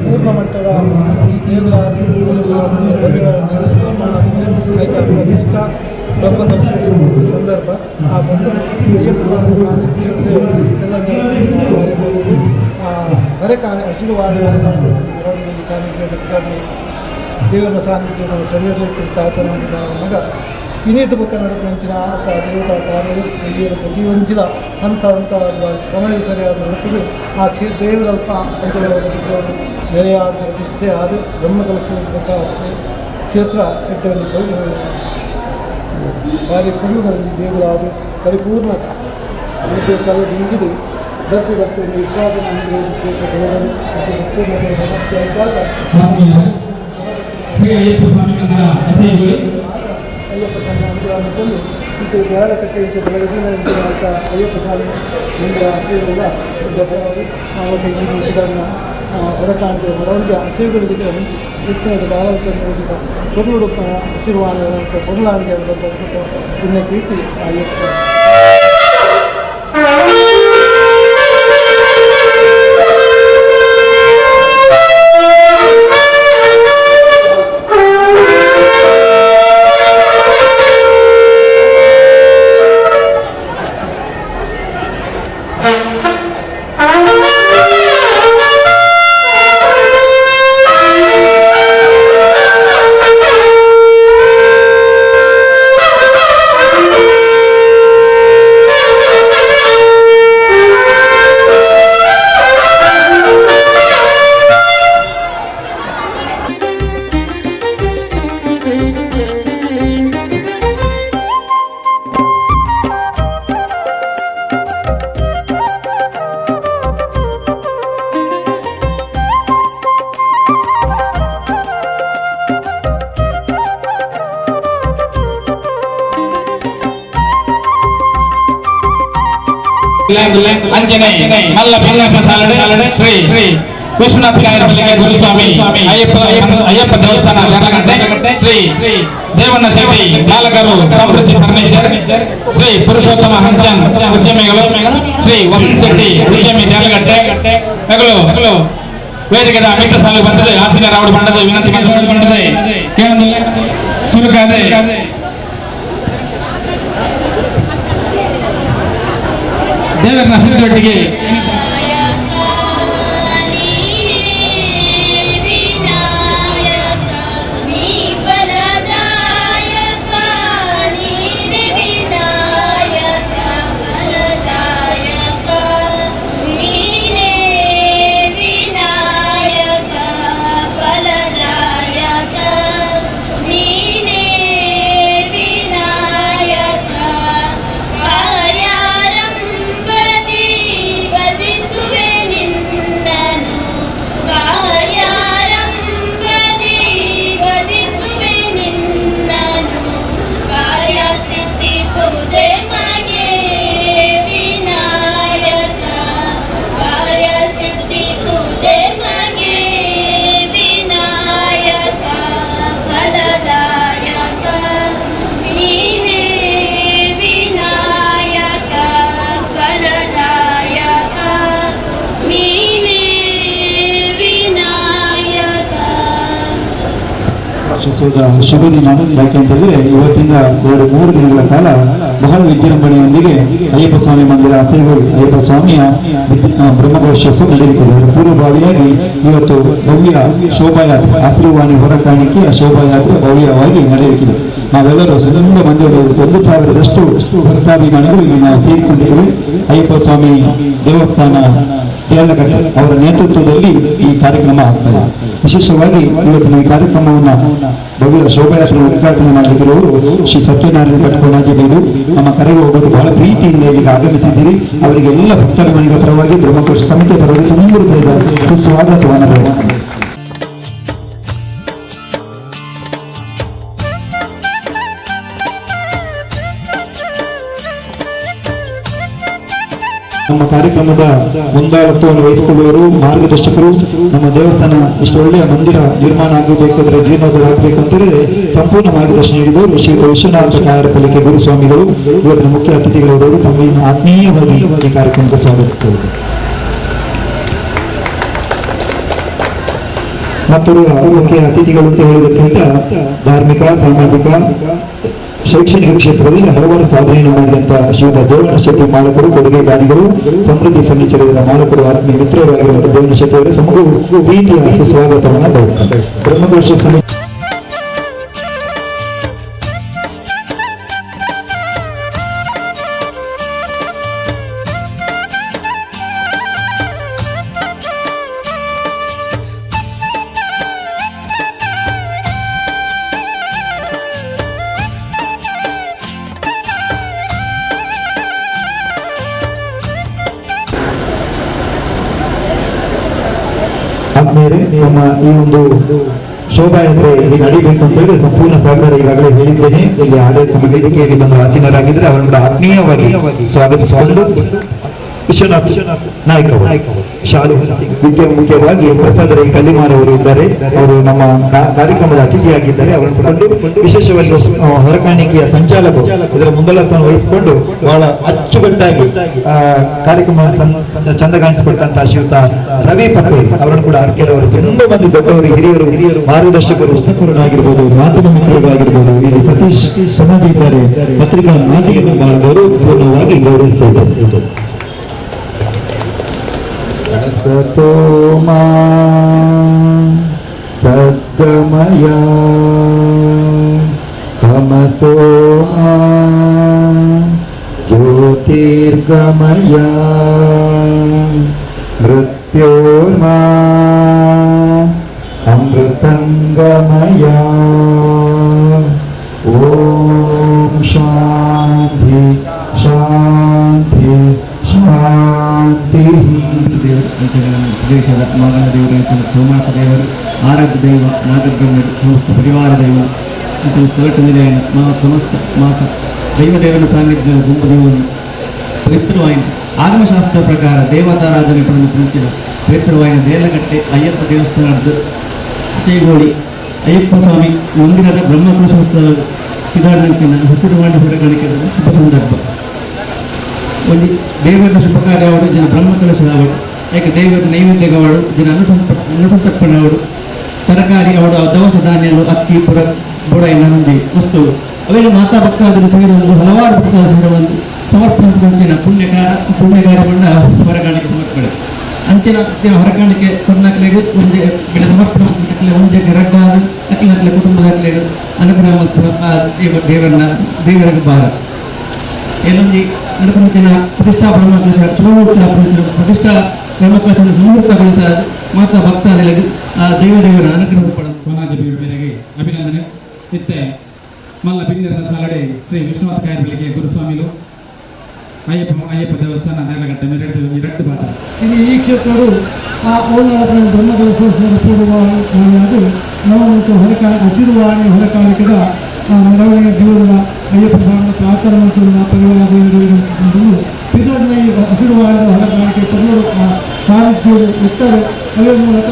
ಪೂರ್ಣ ಮಟ್ಟದ ದೇಗುಲ ಐತ ಪ್ರತಿಷ್ಠಾ ಬ್ರಹ್ಮಕಲಶ ಸಂದರ್ಭ ಆ ಅಯ್ಯಪ್ಪ ಸ್ವಾಮಿ ಸಾನ್ನಿಧ್ಯದಲ್ಲಿ ಎಲ್ಲ ಕಾರ್ಯಕ್ರಮಗಳು ಹರೆಕಾಣೆ ಹಸಿರು ಮೆರವಣಿಗೆಯಲ್ಲಿ ಸಾನ್ನಿಧ್ಯದ ದೇವರ ಸಾನ್ನಿಧ್ಯವನ್ನು ಸರಿಯಾದ ಪ್ರಾರ್ಥನೆ ಮಗ ಇನ್ನಿತ ಬೊಕ್ಕ ನಡಪಂಚಿನ ಆತ ದೇವತಾ ಕಾರ್ಯಗಳು ಎಲ್ಲಿಯ ಪ್ರತಿಯೊಂಜಿಲ ಹಂತ ಹಂತವಾದ ಸಮಯ ಸರಿಯಾದ ನಡೀತದೆ. ಆ ಕ್ಷೇತ್ರ ದೇವರಲ್ಪ ಪಂಚದೇವರ ನೆಲೆಯಾದ ಪ್ರತಿಷ್ಠೆ ಆದ ಬ್ರಹ್ಮಕಲಶ ಕ್ಷೇತ್ರ ಎಡ್ಡೆ ಭಾರಿ ಪುಣ್ಯದಲ್ಲಿ ದೇಗುಲ ಅದು ಪರಿಪೂರ್ಣ ಕಲ ದಿಂಗಿದು ಬರ್ತಿ ಭಕ್ತರು ವಿಶ್ವಾಸನ ಶ್ರೀ ಅಯ್ಯಪ್ಪ ಸ್ವಾಮಿ ಮಂದಿರ ಅಸೈಗುಳಿ ಅಯ್ಯಪ್ಪ ಸ್ವಾಮಿ ಅನುಗ್ರಹ ಮಾಡಿಕೊಂಡು ಮತ್ತು ದೇಹದ ಕಟ್ಟೆ ಬೆಳಗಿನ ಅಯ್ಯಪ್ಪ ಸ್ವಾಮಿ ಮಂದಿರ ಹಸಿರುಗಳ ನಾವು ಇದನ್ನು ಹೊರಕಾಣಿಕೆ ಬರವಣಿಗೆ ಹಸಿರುಗಳಿಗೆ ಹೆಚ್ಚಿನ ದಾಳವನ್ನು ಕೊರಳು ಹಸಿರುವಾಣ ಕೊರಲಾಣಿಗೆ ಪುಣ್ಯ ಕೀರ್ತಿ ಅಯ್ಯಪ್ಪ. ಅಂಜನೆ ಮಲ್ಲ ಮಲ್ಲ ಶ್ರೀ ಶ್ರೀ ವಿಶ್ವನಾಥ ಕಾಯರಮಲ್ಲಿಗೆ ಗುರುಸ್ವಾಮಿ ಅಯ್ಯಪ್ಪ ಅಯ್ಯಪ್ಪ ದೇವಸ್ಥಾನ ಜರಗಂಟೆ ಶ್ರೀ ದೇವಣ್ಣ ಶೆಟ್ಟಿ ಮಾಲಕರು ಸಮೃದ್ಧಿ ಫರ್ನಿಚರ್ ಶ್ರೀ ಪುರುಷೋತ್ತಮ ಹಂಚನ್ ಉದ್ಯಮಿಗಳು ಶ್ರೀ ವಸಂತ್ ಶೆಟ್ಟಿ ಉದ್ಯಮಿ ದೇಲಗಟ್ಟೆ ಮಗಳು ವೇದಿಕೆದ ಅಮಿತ ಸಾಲು ಬಂದದೆ ಆಸೀನರಾವಡು ಬಂಡದೆ ವಿನಂತಿ ಬಂಡದೆ ಕೇಳಂದಿಲ್ಲ ಸುರುಕಾದೆ ದೇವರನ್ನ ಹಿಂದೊಟ್ಟಿಗೆ ಶುಭ ದಿನ. ಯಾಕೆಂತಂದ್ರೆ ಇವತ್ತಿಂದ 2-3 ದಿನಗಳ ಕಾಲ ಬಹಳ ವಿಜೃಂಭಣೆಯೊಂದಿಗೆ ಅಯ್ಯಪ್ಪ ಸ್ವಾಮಿ ಮಂದಿರ ಅಸೈಗೋಳಿ ಅಯ್ಯಪ್ಪ ಸ್ವಾಮಿಯ ಬ್ರಹ್ಮಘೋಷೋತ್ಸವ ನಡೆಯುತ್ತದೆ. ಪೂರ್ವಭಾವಿಯಾಗಿ ಇವತ್ತು ಭವ್ಯ ಶೋಭಾಯಾತ್ರೆ ಹಸಿರುವಾಣಿ ಹೊರಕಾಣಿಕೆಯ ಶೋಭಾಯಾತ್ರೆ ಭವ್ಯವಾಗಿ ನಡೆಯುತ್ತಿದೆ. ನಾವೆಲ್ಲರೂ ಸುಂದರ ಮಂದಿರದ 1000ದಷ್ಟು ಭಕ್ತಾಭಿಮಾನಿಗಳು ಇಲ್ಲಿ ನಾವು ಸೇರಿಕೊಂಡಿದ್ದೇವೆ. ಅಯ್ಯಪ್ಪ ಸ್ವಾಮಿ ದೇವಸ್ಥಾನ ದೇಲಗಟ್ಟೆ ಅವರ ನೇತೃತ್ವದಲ್ಲಿ ಈ ಕಾರ್ಯಕ್ರಮ ಆಗ್ತದೆ. ವಿಶೇಷವಾಗಿ ಇವತ್ತಿನ ಈ ಕಾರ್ಯಕ್ರಮವನ್ನು ಭವ್ಯ ಶೋಭಾಯಾತ್ರೆ ಉದ್ಘಾಟನೆ ಮಾಡಲಿಕ್ಕಿರುವವರು ಶ್ರೀ ಸತ್ಯನಾರಾಯಣ ಭಟ್ ಕೊಣಾಜೆ ಬೀಡು. ನಮ್ಮ ಕರೆಗೆ ಹೋಗೋದು ಬಹಳ ಪ್ರೀತಿಯಿಂದ ಇಲ್ಲಿಗೆ ಆಗಮಿಸಿದ್ದೀರಿ. ಅವರಿಗೆ ಎಲ್ಲ ಭಕ್ತಾಭಿಮಾನಿಗಳ ಪರವಾಗಿ ಬ್ರಹ್ಮಕೋಶ ಸಮಿತಿಯ ಪರವಾಗಿ ತುಂಬ ಹೃದಯದ ಸುಸ್ವಾಗತವನ್ನು ಬಯಸುತ್ತೇನೆ. ನಮ್ಮ ಕಾರ್ಯಕ್ರಮದ ಮುಂದಾಳತ್ವವನ್ನು ವಹಿಸಿಕೊಳ್ಳುವವರು ಮಾರ್ಗದರ್ಶಕರು. ನಮ್ಮ ದೇವಸ್ಥಾನ ಇಷ್ಟು ಒಳ್ಳೆಯ ಮಂದಿರ ನಿರ್ಮಾಣ ಆಗಬೇಕಾದ್ರೆ ಜೀರ್ಣೋದ್ಧಾರ ಆಗಬೇಕಂತಂದ್ರೆ ಸಂಪೂರ್ಣ ಮಾರ್ಗದರ್ಶನ ನೀಡಿದವರು ಶ್ರೀ ವಿಶ್ವನಾಥ ಕಾಯರಪಲ್ಲಿಕೆ ಗುರುಸ್ವಾಮಿಗಳು. ಇವತ್ತಿನ ಮುಖ್ಯ ಅತಿಥಿಗಳವರು ತಮ್ಮನ್ನು ಆತ್ಮೀಯವಾಗಿ ಈ ಕಾರ್ಯಕ್ರಮಕ್ಕೆ ಸ್ವಾಗತಿಸುತ್ತಾರೆ. ಮತ್ತೊರುವ ಮುಖ್ಯ ಅತಿಥಿಗಳು ಅಂತ ಹೇಳುವುದಕ್ಕಿಂತ ಧಾರ್ಮಿಕ, ಸಾಮಾಜಿಕ, ಶೈಕ್ಷಣಿಕ ಕ್ಷೇತ್ರದಲ್ಲಿ ಹಲವಾರು ಸಾಧನೆಯನ್ನು ಮಾಡಿದಂತಹ ಶ್ರೀಯುತ ದೇವಣ್ಣ ಶೆಟ್ಟಿ ಮಾಲಕರು, ಕೊಡುಗೆದಾರಿಗಳು, ಸಮೃದ್ಧಿ ಫರ್ನಿಚರ್ ಇದರ ಮಾಲಕರು, ಆತ್ಮೀಯ ಮಿತ್ರರಾಗಿರುವಂತಹ ದೇವಣ್ಣ ಶೆಟ್ಟಿ ಅವರೇ ತಮಗೂ ಪ್ರೀತಿಯ ಸುಸ್ವಾಗತವನ್ನು ಬಯಸುತ್ತಾರೆ. ಬ್ರಹ್ಮಘೋಷ ಸಮಿತಿ ಆತ್ಮೀಯರೇ, ನಮ್ಮ ಈ ಒಂದು ಶೋಭಾಯಾತ್ರೆ ಇಲ್ಲಿ ನಡೀಬೇಕು ಅಂತ ಹೇಳಿ ಸಂಪೂರ್ಣ ಸಹಕಾರ ಈಗಾಗಲೇ ಹೇಳಿದ್ದೇನೆ. ಇಲ್ಲಿ ಆಡಳಿತ ವೇದಿಕೆಯಲ್ಲಿ ಬಂದು ಆಸೀನರಾಗಿದ್ದರೆ ಅವರನ್ನು ಆತ್ಮೀಯವಾಗಿ ಸ್ವಾಗತಿಸಿಕೊಂಡು ವಿಶ್ವನಾಥ್ ನಾಯ್ಕ ಅವರು ಶಾಲು ಮುಖ್ಯವಾಗಿ ಪ್ರಸಾದ ರೈ ಕಲ್ಲಿಮಾರ್ ಅವರು ಇದ್ದಾರೆ. ಅವರು ನಮ್ಮ ಕಾರ್ಯಕ್ರಮದ ಅತಿಥಿಯಾಗಿದ್ದಾರೆ. ಅವರನ್ನು ಕಂಡು ವಿಶೇಷವಾಗಿ ಹೊರಕಾಣಿಕೆಯ ಸಂಚಾಲಕರು ಇದರ ಮುಂದಾಳತ್ವವನ್ನು ವಹಿಸಿಕೊಂಡು ಬಹಳ ಅಚ್ಚುಕಟ್ಟಾಗಿ ಕಾರ್ಯಕ್ರಮ ಚಂದ ಕಾಣಿಸಿಕೊಟ್ಟಂತಹ ಶ್ರೀಯುತ ರವಿ ಪಟೇಲ್ ಅವರನ್ನು ಕೂಡ ಆರ್ಕೆರ್ ಅವರು ತುಂಬಾ ಮಂದಿ ದೊಡ್ಡವರು, ಹಿರಿಯರು, ಮಾರ್ಗದರ್ಶಕರು, ಪುಸ್ತಕರಾಗಿರ್ಬೋದು, ಮಾಧ್ಯಮ ಮಿತ್ರರಾಗಿರ್ಬೋದು, ಇಲ್ಲಿ ಸತೀಶ್ ಸಮಾಜ ಇದ್ದಾರೆ, ಪತ್ರಿಕಾ ಮಾಧ್ಯಮ ಮಾಡಿದವರು ಪೂರ್ಣವಾಗಿ ಗೌರವಿಸ್ತಾ ಇದ್ದಾರೆ. ಸತೋಮಾ ಸದ್ಗಮಯ ತಮಸೋಮಾ ಜ್ಯೋತಿರ್ಗಮಯ ಮೃತ್ಯೋರ್ಮಾ ಅಮೃತಂಗಮಯ. ಓಂ ಶಾಂತಿ ಶಾಂತಿ ಶಾಂತಿ. ಪ್ರದೇಶದ ಮಾಗನ ದೇವರು, ಸೋಮನಾಥ ದೇವರು, ಆರಾಧ್ಯ ದೈವ ನಾಗಬ್ರಹ್ಮರು, ಸಮಸ್ತ ಪರಿವಾರ ದೈವ ಮತ್ತು ಸ್ಥಳಟು ಸಮಸ್ತ ಮಾತ ದೈವದೇವನ ಸಾನ್ನಿಧ್ಯದ ಗುಂಪು ದೇವನು ಪವಿತ್ರವಾಯಿನ ಆಗಮಶಾಸ್ತ್ರ ಪ್ರಕಾರ ದೇವತಾರಾಧನೆ ಪಡೆದು ಕುಳಿತಿದ ಪವಿತ್ರವಾಯಿನ ದೇಲಗಟ್ಟೆ ಅಯ್ಯಪ್ಪ ದೇವಸ್ಥಾನದ ಅಸೈಗೋಳಿ ಅಯ್ಯಪ್ಪ ಸ್ವಾಮಿ ಮಂದಿರದ ಬ್ರಹ್ಮಕಲಶೋತ್ಸವ ಕಿದಾರನಂಚಿನ ಹಸಿರು ಮಾಡಿ ಹೊರಗಾಣಿಕೆ ಶುಭ ಸಂದರ್ಭ. ಒಂದು ದೇವರ ಶುಭ ಕಾರ್ಯವಾಡು ಜನ ಬ್ರಹ್ಮಕಲಶದವರು, ಯಾಕೆ ದೇವರ ನೈವೇದ್ಯಗವಾಡು ಜನ ಅನ್ನಸಂತರ್ಪಣೆಯವರು, ತರಕಾರಿ ಅವಡು ದವಸ ಧಾನ್ಯಗಳು ಅಕ್ಕಿ ಪುರ ಬುಡ ಇನ್ನೊಂದು ವಸ್ತು ಅವೆಲ್ಲ ಮಾತಾ ಭಕ್ತಾದರು ಸೇರುವಂದು ಹಲವಾರು ಭಕ್ತಾದರು ಸೇರುವಂದು ಸಮರ್ಪಣೆ ಪುಣ್ಯಕಾರವನ್ನು ಹೊರಗಾಣಿಕೆ ಸಮರ್ಪಣೆ ಅಂಚಿನ ಹೊರಕಾಣಿಕೆ ಕೊರ್ನಾಕ್ಲೆಗೆ ಒಂದೇ ಬೆಳೆ ಸಮರ್ಪಣೆ ಒಂದೇ ರಡ್ಡಾದ ಅಕ್ಕಿನ ಕುಟುಂಬದ ಅನುಗ್ರಹ ಮತ್ತು ದೇವರನ್ನ ದೇವರ ಭಾರ ಏನೊಂದು ನಡಪಂಚಿನ ಪ್ರತಿಷ್ಠಾ ಬ್ರಹ್ಮಕಲಶ ಸುಮೂರ್ತ ಪ್ರತಿಷ್ಠಾ ಬ್ರಹ್ಮಕಲಶ ಸುಮೂರ್ತಗೊಳಿಸ ಮಾತಾ ಭಕ್ತಾದಿಗಳಿಗೆ ಆ ದೈವದೇವರ ಅನುಗ್ರಹ ಪಡೆದ ಸೋನಾಜಿ ಮೇರೆಗೆ ಅಭಿನಂದನೆ. ಇತ್ತೆ ಮಲ್ಲ ಬಿಂದಿರದ ಸಾಲಡೆ ಶ್ರೀ ವಿಶ್ವನಾಥ ಕಾಯರ್ಬಳಿಗೆ ಗುರುಸ್ವಾಮಿಲು ಅಯ್ಯಪ್ಪ ಅಯ್ಯಪ್ಪ ದೇವಸ್ಥಾನ ದೇಲಗಟ್ಟೆ ಎರಡು ಪಾತ್ರ. ಇನ್ನು ಈ ಕ್ಷೇತ್ರವು ಆ ಓಲ್ನಾಡನ ಬ್ರಹ್ಮಕಲಶೋತ್ಸವದ ಪೂರ್ವವಾಗಿ ನಾವು ಮತ್ತು ಹಸಿರುವಾಣಿ ಹೊರಕಾಣಿಕೆದ ಮೆರವಣಿಗೆ ಜೀವನದ ಅಯ್ಯಪ್ಪ ಸ್ವಾಮಿಯ ಪ್ರಾರ್ಥನೆ ಮತ್ತು ಪರಿವಾರ ದೇವರು ಪಿತೃನ ಈ ಹಸಿರುವಾಣದ ಹೊರಕಾಣಿಕೆ ಪರ್ವರು ಸಾನ್ನಿಧ್ಯದ ಇರ್ತಾರೆ. ಅದರ ಮೂಲಕ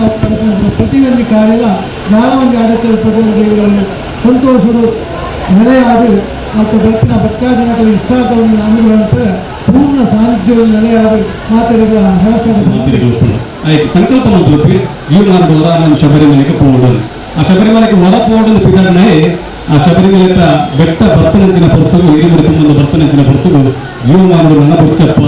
ಪ್ರತಿಯೊಂದು ಕಾರ್ಯದ ಜ್ಞಾನವನ್ನು ಆಡಳಿತ ಪ್ರಭು ದೇವರಲ್ಲಿ ಸಂತೋಷರು ನೆಲೆಯಾದ ಮತ್ತು ಭಕ್ತಿನ ಭಕ್ತಾಜನಕರ ಇಷ್ಟಾರ್ಥವನ್ನು ಅನುಗ್ರಹಿಸುತ್ತಾರೆ. ಪೂರ್ಣ ಸಾನ್ನಿಧ್ಯದಲ್ಲಿ ನೆಲೆಯಾದ ಮಾತೆಗಳ ಆಯ್ತು ಸಂಕಲ್ಪ ಮಂತ್ರಿ ಜೀವನ ನಾನು ಶಬರಿಮಲೆಗೆ ಪೋಡು. ಆ ಶಬರಿಮಲೆಗೆ ಒಳ ಪೋಡು ಪಿದರ್ನೇ ಆ ಶಬರಿಮಲೆತ ಬೆಟ್ಟ ಭರ್ತನಂಚಿನ ಪೊರ್ತುಗು ಇರಿಮುಡಿ ತುಂಬುವ ಭರ್ತನಂಚಿನ ಪೊರ್ತುಗು ಜೀವಮಾನದ ನನ್ನ ಬೊಚ್ಚಪ್ಪ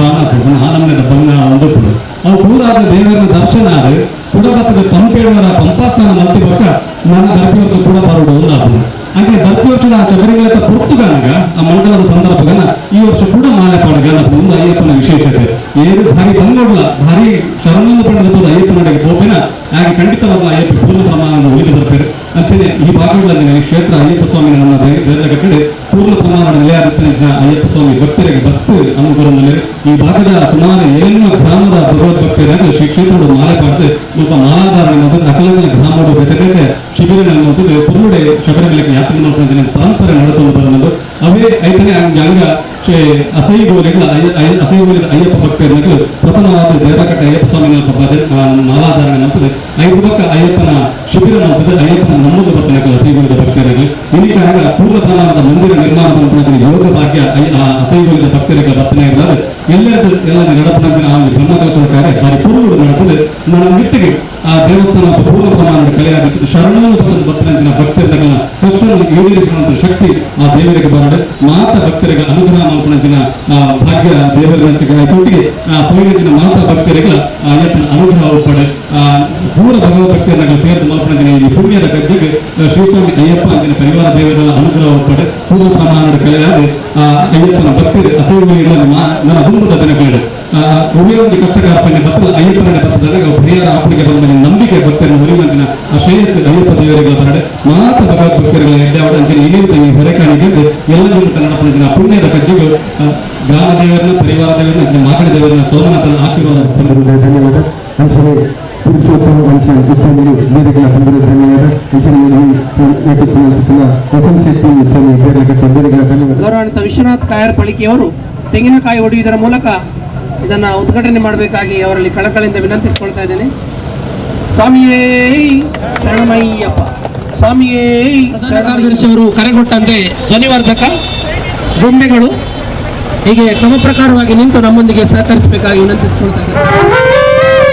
ಆನಂದದ ಬಂಗ ಒಂದಪ್ಪಡು ಅವು ಪೂರಾದ ದೇವರ ದರ್ಶನ ಆದ ಕುಡಬತ್ತದ ಪಂಪೇಳುವರ ಪಂಪಾಸ್ಥಾನ ಮಂತಿ ಬಕ್ಕ ನನ್ನ ದರ್ಪಿ ವರ್ಷ ಕೂಡ ಬರೋಡು ಒಂದಾಪುಡು. ಅಂದ್ರೆ ದರ್ಪಿ ವರ್ಷದ ಆ ಶಬರಿಮಲೆತ ಪೊರ್ತುಗಾನಗ ಆ ಮಂಡಲದ ಸಂದರ್ಭಗನ ಈ ವರ್ಷ ಕೂಡ ಮಾಲೆ ಪಾಡುಗಾನ ಒಂದು ಅಯ್ಯಪ್ಪನ ವಿಶೇಷತೆ ಏನು ಭಾರಿ ಬಂಗೋಡ್ಲ ಭಾರಿ ಶರಣನ್ನು ಪಡೆದ ಅಯ್ಯಪ್ಪನಡೆಗೆ ಪೋಪಿನ ಹಾಗೆ ಖಂಡಿತವಾದ ಅಯ್ಯಪ್ಪ ಪೂರ್ಣ ಪ್ರಮಾಣದ ಉಳಿದು ಬರ್ತಾರೆ. ಅಂಚನೆ ಈ ಭಾಗಗಳಲ್ಲಿ ಕ್ಷೇತ್ರ ಅಯ್ಯಪ್ಪ ಸ್ವಾಮಿ ನಮ್ಮ ದೇವರ ಕಡೆ ಪೂರ್ಣ ಪ್ರಮಾಣದ ನೆಲೆಯಾಗುತ್ತಾನೆ. ಅಯ್ಯಪ್ಪ ಸ್ವಾಮಿ ಭಕ್ತರಿಗೆ ಬಸ್ ಅನುಕೂಲದಲ್ಲಿ ಈ ಭಾಗದ ಸುಮಾರು 7 ಗ್ರಾಮದ ಭಗವದ್ ಭಕ್ತರಾಗಿ ಶ್ರೀ ಕ್ಷೇತ್ರದ ಮಾಲೆ ಪಾಡ್ದು ಸ್ವಲ್ಪ ಮಾಲಾಧಾರಣ ಅಕಲಕಲ ಗ್ರಾಮದ ಬೇತೆ ಶಿಬಿರ ಅನ್ನುವಂಥದ್ದು ಪುರುಡೆ ಶಬರಿಮಲೆಗೆ ಯಾತ್ರೆ ಮಾಡ್ಕೊಂಡು ಪರಂಪರೆ ನಡೆದುಕೊಂಡು ಬರೋದು ಅವೇ ಐತನೇ ಅಂಗ ಶ್ರೀ ಅಸೈಗೋಲಿಗಳ ಅಸೈಗೋಲಿದ ಅಯ್ಯಪ್ಪ ಭಕ್ತರಿಗೆ ಪ್ರಥಮವಾದ ದೇವರಕಟ್ಟ ಅಯ್ಯಪ್ಪ ಸ್ವಾಮಿನ ಮಾಲಾಧಾರಣೆ ಮಾಡ್ತದೆ. ಐದು ಪಕ್ಕ ಅಯ್ಯಪ್ಪನ ಶಿಬಿರ ಮಾಡ್ತದೆ. ಅಯ್ಯಪ್ಪನ ನಮ್ಮದು ಬರ್ತಾನೆ ಅಸೈಗೋಲಿದ ಭಕ್ತರಿಗೆ ಇಲ್ಲಿ ಆಗ ಪೂರ್ಣ ಪ್ರಮಾಣದ ಮಂದಿರ ನಿರ್ಮಾಣ ಮಾಡ್ತಾರೆ. ಯೋಗ ಭಾಗ್ಯ ಅಸೈಗೋಲಿದ ಭಕ್ತರಿಗೆ ಬರ್ತಾನೆ ಇದ್ದಾರೆ. ಎಲ್ಲರದ್ದು ಎಲ್ಲ ನಡಪನ ಬ್ರಹ್ಮಕಲಶದ ಕಾರ್ಯ ಭಾರಿ ಪೂರ್ಣ ನಡೆತದೆ. ನನ್ನ ಮಿಟ್ಟಿಗೆ ಆ ದೇವಸ್ಥಾನ ಪೂರ್ಣ ಪ್ರಮಾಣದ ಕಲೆಯಾಗಿತ್ತು. ಶರಣನ್ನು ಭಕ್ತನ ಭಕ್ತರಿಗಳ ಕಷ್ಟವನ್ನು ಈಡೇರಿಸುವಂತ ಶಕ್ತಿ ಆ ದೇವರಿಗೆ ಬರಡೆ ಮಾತಾ ಭಕ್ತರಿಗೆ ಅನುಗ್ರಹ ಮಾಡ್ಕೊಂಡ ಆ ಭಾಗ್ಯ ದೇವರ ಒಟ್ಟಿಗೆ ಆ ಪೋಯಿನ ಮಾತಾ ಭಕ್ತರಿಗಳ ಅಯ್ಯಪ್ಪನ ಅನುಗ್ರಹ ಒಪ್ಪಡೆ ಆ ಪೂರ್ಣ ಭಗವದ್ ಭಕ್ತರನ್ನ ಸೇರಿದ ಮಾಡ್ಕೊಂಡ ಈ ಪುಣ್ಯದ ಗದ್ದೆಗೆ ಶ್ರೀಸ್ವಾಮಿ ಅಯ್ಯಪ್ಪ ಅಂದಿನ ಪರಿವಾರ ದೇವರ ಅನುಗ್ರಹ ಒಪ್ಪಡೆ ಪೂರ್ಣ ಪ್ರಮಾಣದ ಕಲೆಯಾಗಿ ಆ ಅಯ್ಯಪ್ಪನ ಭಕ್ತರು ಅಸೈಗಳ ನನ್ನ ದುಂಬದ ದಿನಗಳು ಉಳಿಯೊಂದು ಕಷ್ಟಕಾರ ಪಂಡ ಭಕ್ತರು ಅಯ್ಯಪ್ಪನ ಭಕ್ತದಾಗ ಪರಿಹಾರ ಆಪಣಿಗೆ ಬಂದ ನಂಬಿಕೆ ಭಕ್ತರನ್ನು ಉಳಿಯುವಂತಿನ ಆ ಶ್ರೇಯಸ್ಸು ಅಯ್ಯಪ್ಪ ದೇವರಿಗಳ ಬರಡೆ ಮಾತ ಭಗವದ್ ಭಕ್ತರುಗಳ ಎಡ್ಡಾವಡ ಅಂಚಿನ ಇಲ್ಲಿರುತ್ತೆ ಈ ಹೊರೆಕಾಣಿಕೆ ಎಲ್ಲರೂ ಕನ್ನಡ ಪಂಡಿನ ಪುಣ್ಯದ ಕಜ್ಜಿಗೂ ಗ್ರಾಮ ದೇವರನ್ನ ಪರಿವಾರ ದೇವರನ್ನ ಮಾಕಡಿ ದೇವರನ್ನ ಸೋಮನಾಥನ ಆಶೀರ್ವಾದ. ಧನ್ಯವಾದ. ಪುರುಷೋತ್ತಮ ಅಂಚಿನ ಉದ್ಯಮಿಲು ಬೇರೆಗಳ ಧನ್ಯವಾದ. ವಸಂತ ಶೆಟ್ಟಿ ಉದ್ಯಮಿ ಬೇರೆಗಳ ಧನ್ಯವಾದ. ಗೌರವಾನ್ವಿತ ವಿಶ್ವನಾಥ್ ಕಾಯರ್ ಪಳಿಕೆಯವರು ತೆಂಗಿನಕಾಯಿ ಒಡೆಯುವುದರ ಮೂಲಕ ಇದನ್ನು ಉದ್ಘಾಟನೆ ಮಾಡಬೇಕಾಗಿ ಅವರಲ್ಲಿ ಕಳಕಳಿಯಿಂದ ವಿನಂತಿಸಿಕೊಳ್ತಾ ಇದ್ದೇನೆ. ಸ್ವಾಮಿಯೇ ಶರಣಮಯ್ಯಪ್ಪ, ಸ್ವಾಮಿಯೇ. ಪ್ರಧಾನ ಕಾರ್ಯದರ್ಶಿಯವರು ಕರೆಗೊಟ್ಟಂತೆ ಧ್ವನಿವರ್ಧಕ ಗೊಂಬೆಗಳು ಹೀಗೆ ಕ್ರಮ ಪ್ರಕಾರವಾಗಿ ನಿಂತು ನಮ್ಮೊಂದಿಗೆ ಸಹಕರಿಸಬೇಕಾಗಿ ವಿನಂತಿಸಿಕೊಳ್ತಾ ಇದ್ದೇನೆ.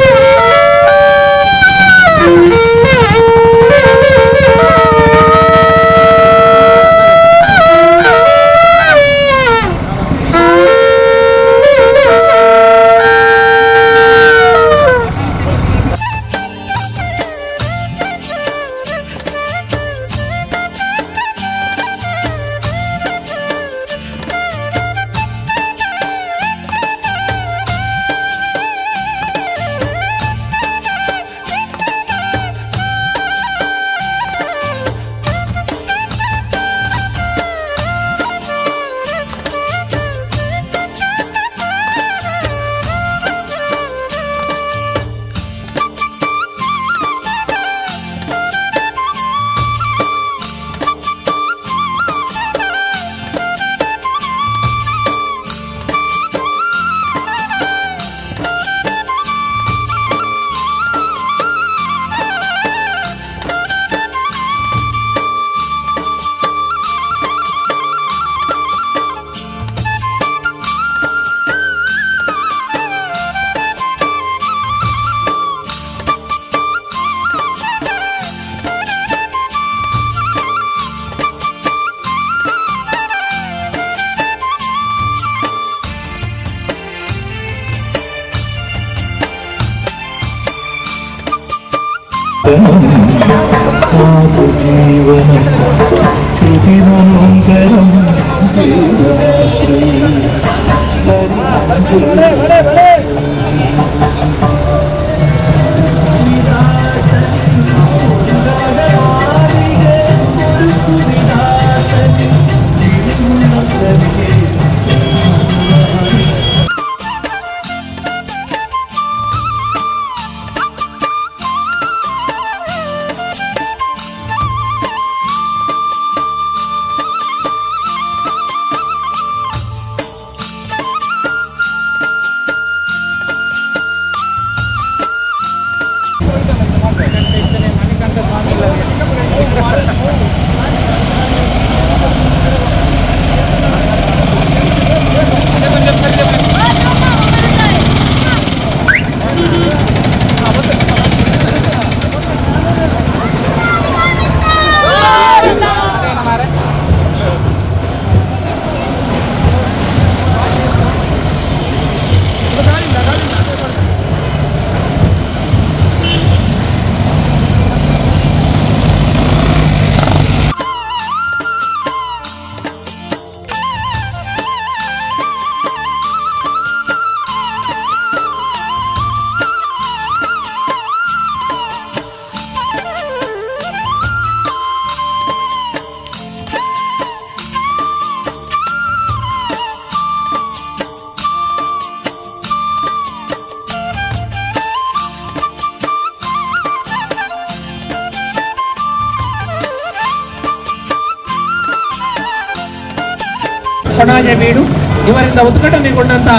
ಕೊಣಾಜೆ ಬೀಡು ಇವರಿಂದ ಉದ್ಘಾಟನೆಗೊಂಡಂತ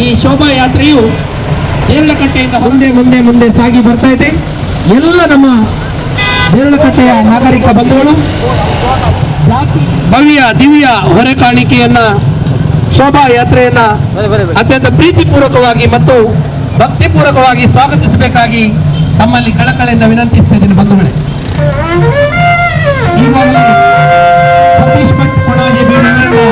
ಈ ಶೋಭಾಯಾತ್ರೆಯು ದೇರಳಕಟ್ಟೆಯಿಂದ ಮುಂದೆ ಮುಂದೆ ಮುಂದೆ ಸಾಗಿ ಬರ್ತಾ ಇದೆ. ಎಲ್ಲ ನಮ್ಮ ದೇರಳಕಟ್ಟೆಯ ನಾಗರಿಕ ಬಂಧುಗಳು ಭವ್ಯ ದಿವ್ಯ ಹೊರೆ ಕಾಣಿಕೆಯನ್ನ ಶೋಭಾಯಾತ್ರೆಯನ್ನ ಅತ್ಯಂತ ಪ್ರೀತಿಪೂರ್ವಕವಾಗಿ ಮತ್ತು ಭಕ್ತಿಪೂರ್ವಕವಾಗಿ ಸ್ವಾಗತಿಸಬೇಕಾಗಿ ತಮ್ಮಲ್ಲಿ ಕಳಕಳಿಯಿಂದ ವಿನಂತಿಸ್ತಾ ಇದ್ದೀನಿ ಬಂಧುಗಳೇ. ಈಗಾಗಲೇ ಸತೀಶ್ ಭಟ್ ಕೊಣಾಜೆ ಬೀಡು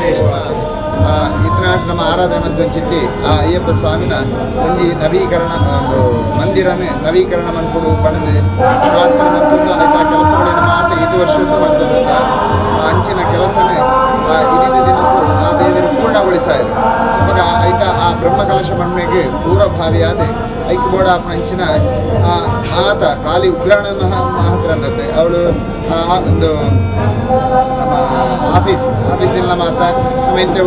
ವಿಶೇಷ ಇತ್ನಾಟ ನಮ್ಮ ಆರಾಧನೆ ಮತ್ತು ಚಿಟ್ಟಿ ಆ ಅಯ್ಯಪ್ಪ ಸ್ವಾಮಿನ ಒಂಜಿ ನವೀಕರಣ ಒಂದು ಮಂದಿರನೇ ನವೀಕರಣ ಮನ್ಪುಡು ಪಣದು ಪ್ರಾರ್ಥನೆ ಮತ್ತೊಂದು ಆಯ್ತು ಆ ಕೆಲಸಗಳೇನು ಮಾತ್ರ ಇದು ವರ್ಷದ್ದು ಮತ್ತೊಂದು ಆ ಅಂಚಿನ ಕೆಲಸನೇ ಇಡೀ ದಿನಕ್ಕೂ ಆ ದೇವರು ಪೂರ್ಣಗೊಳಿಸಾಯರು. ಅವಾಗ ಆಯ್ತಾ ಆ ಬ್ರಹ್ಮಕಲಶ ಮಣ್ಮೆಗೆ ಪೂರ್ವಭಾವಿಯಾದ ಐಕ್ಬೋಡ ಅಂಚಿನ ಆತ ಖಾಲಿ ಉಗ್ರಾಣ ಮಹಾತ್ರ ಅಂದತ್ತೆ ಅವಳು ಒಂದು ನಮ್ಮ ಆಫೀಸಲ್ಲಿ ನಮ್ಮ ಆತ ನಮ್ಮ ಇಂಥ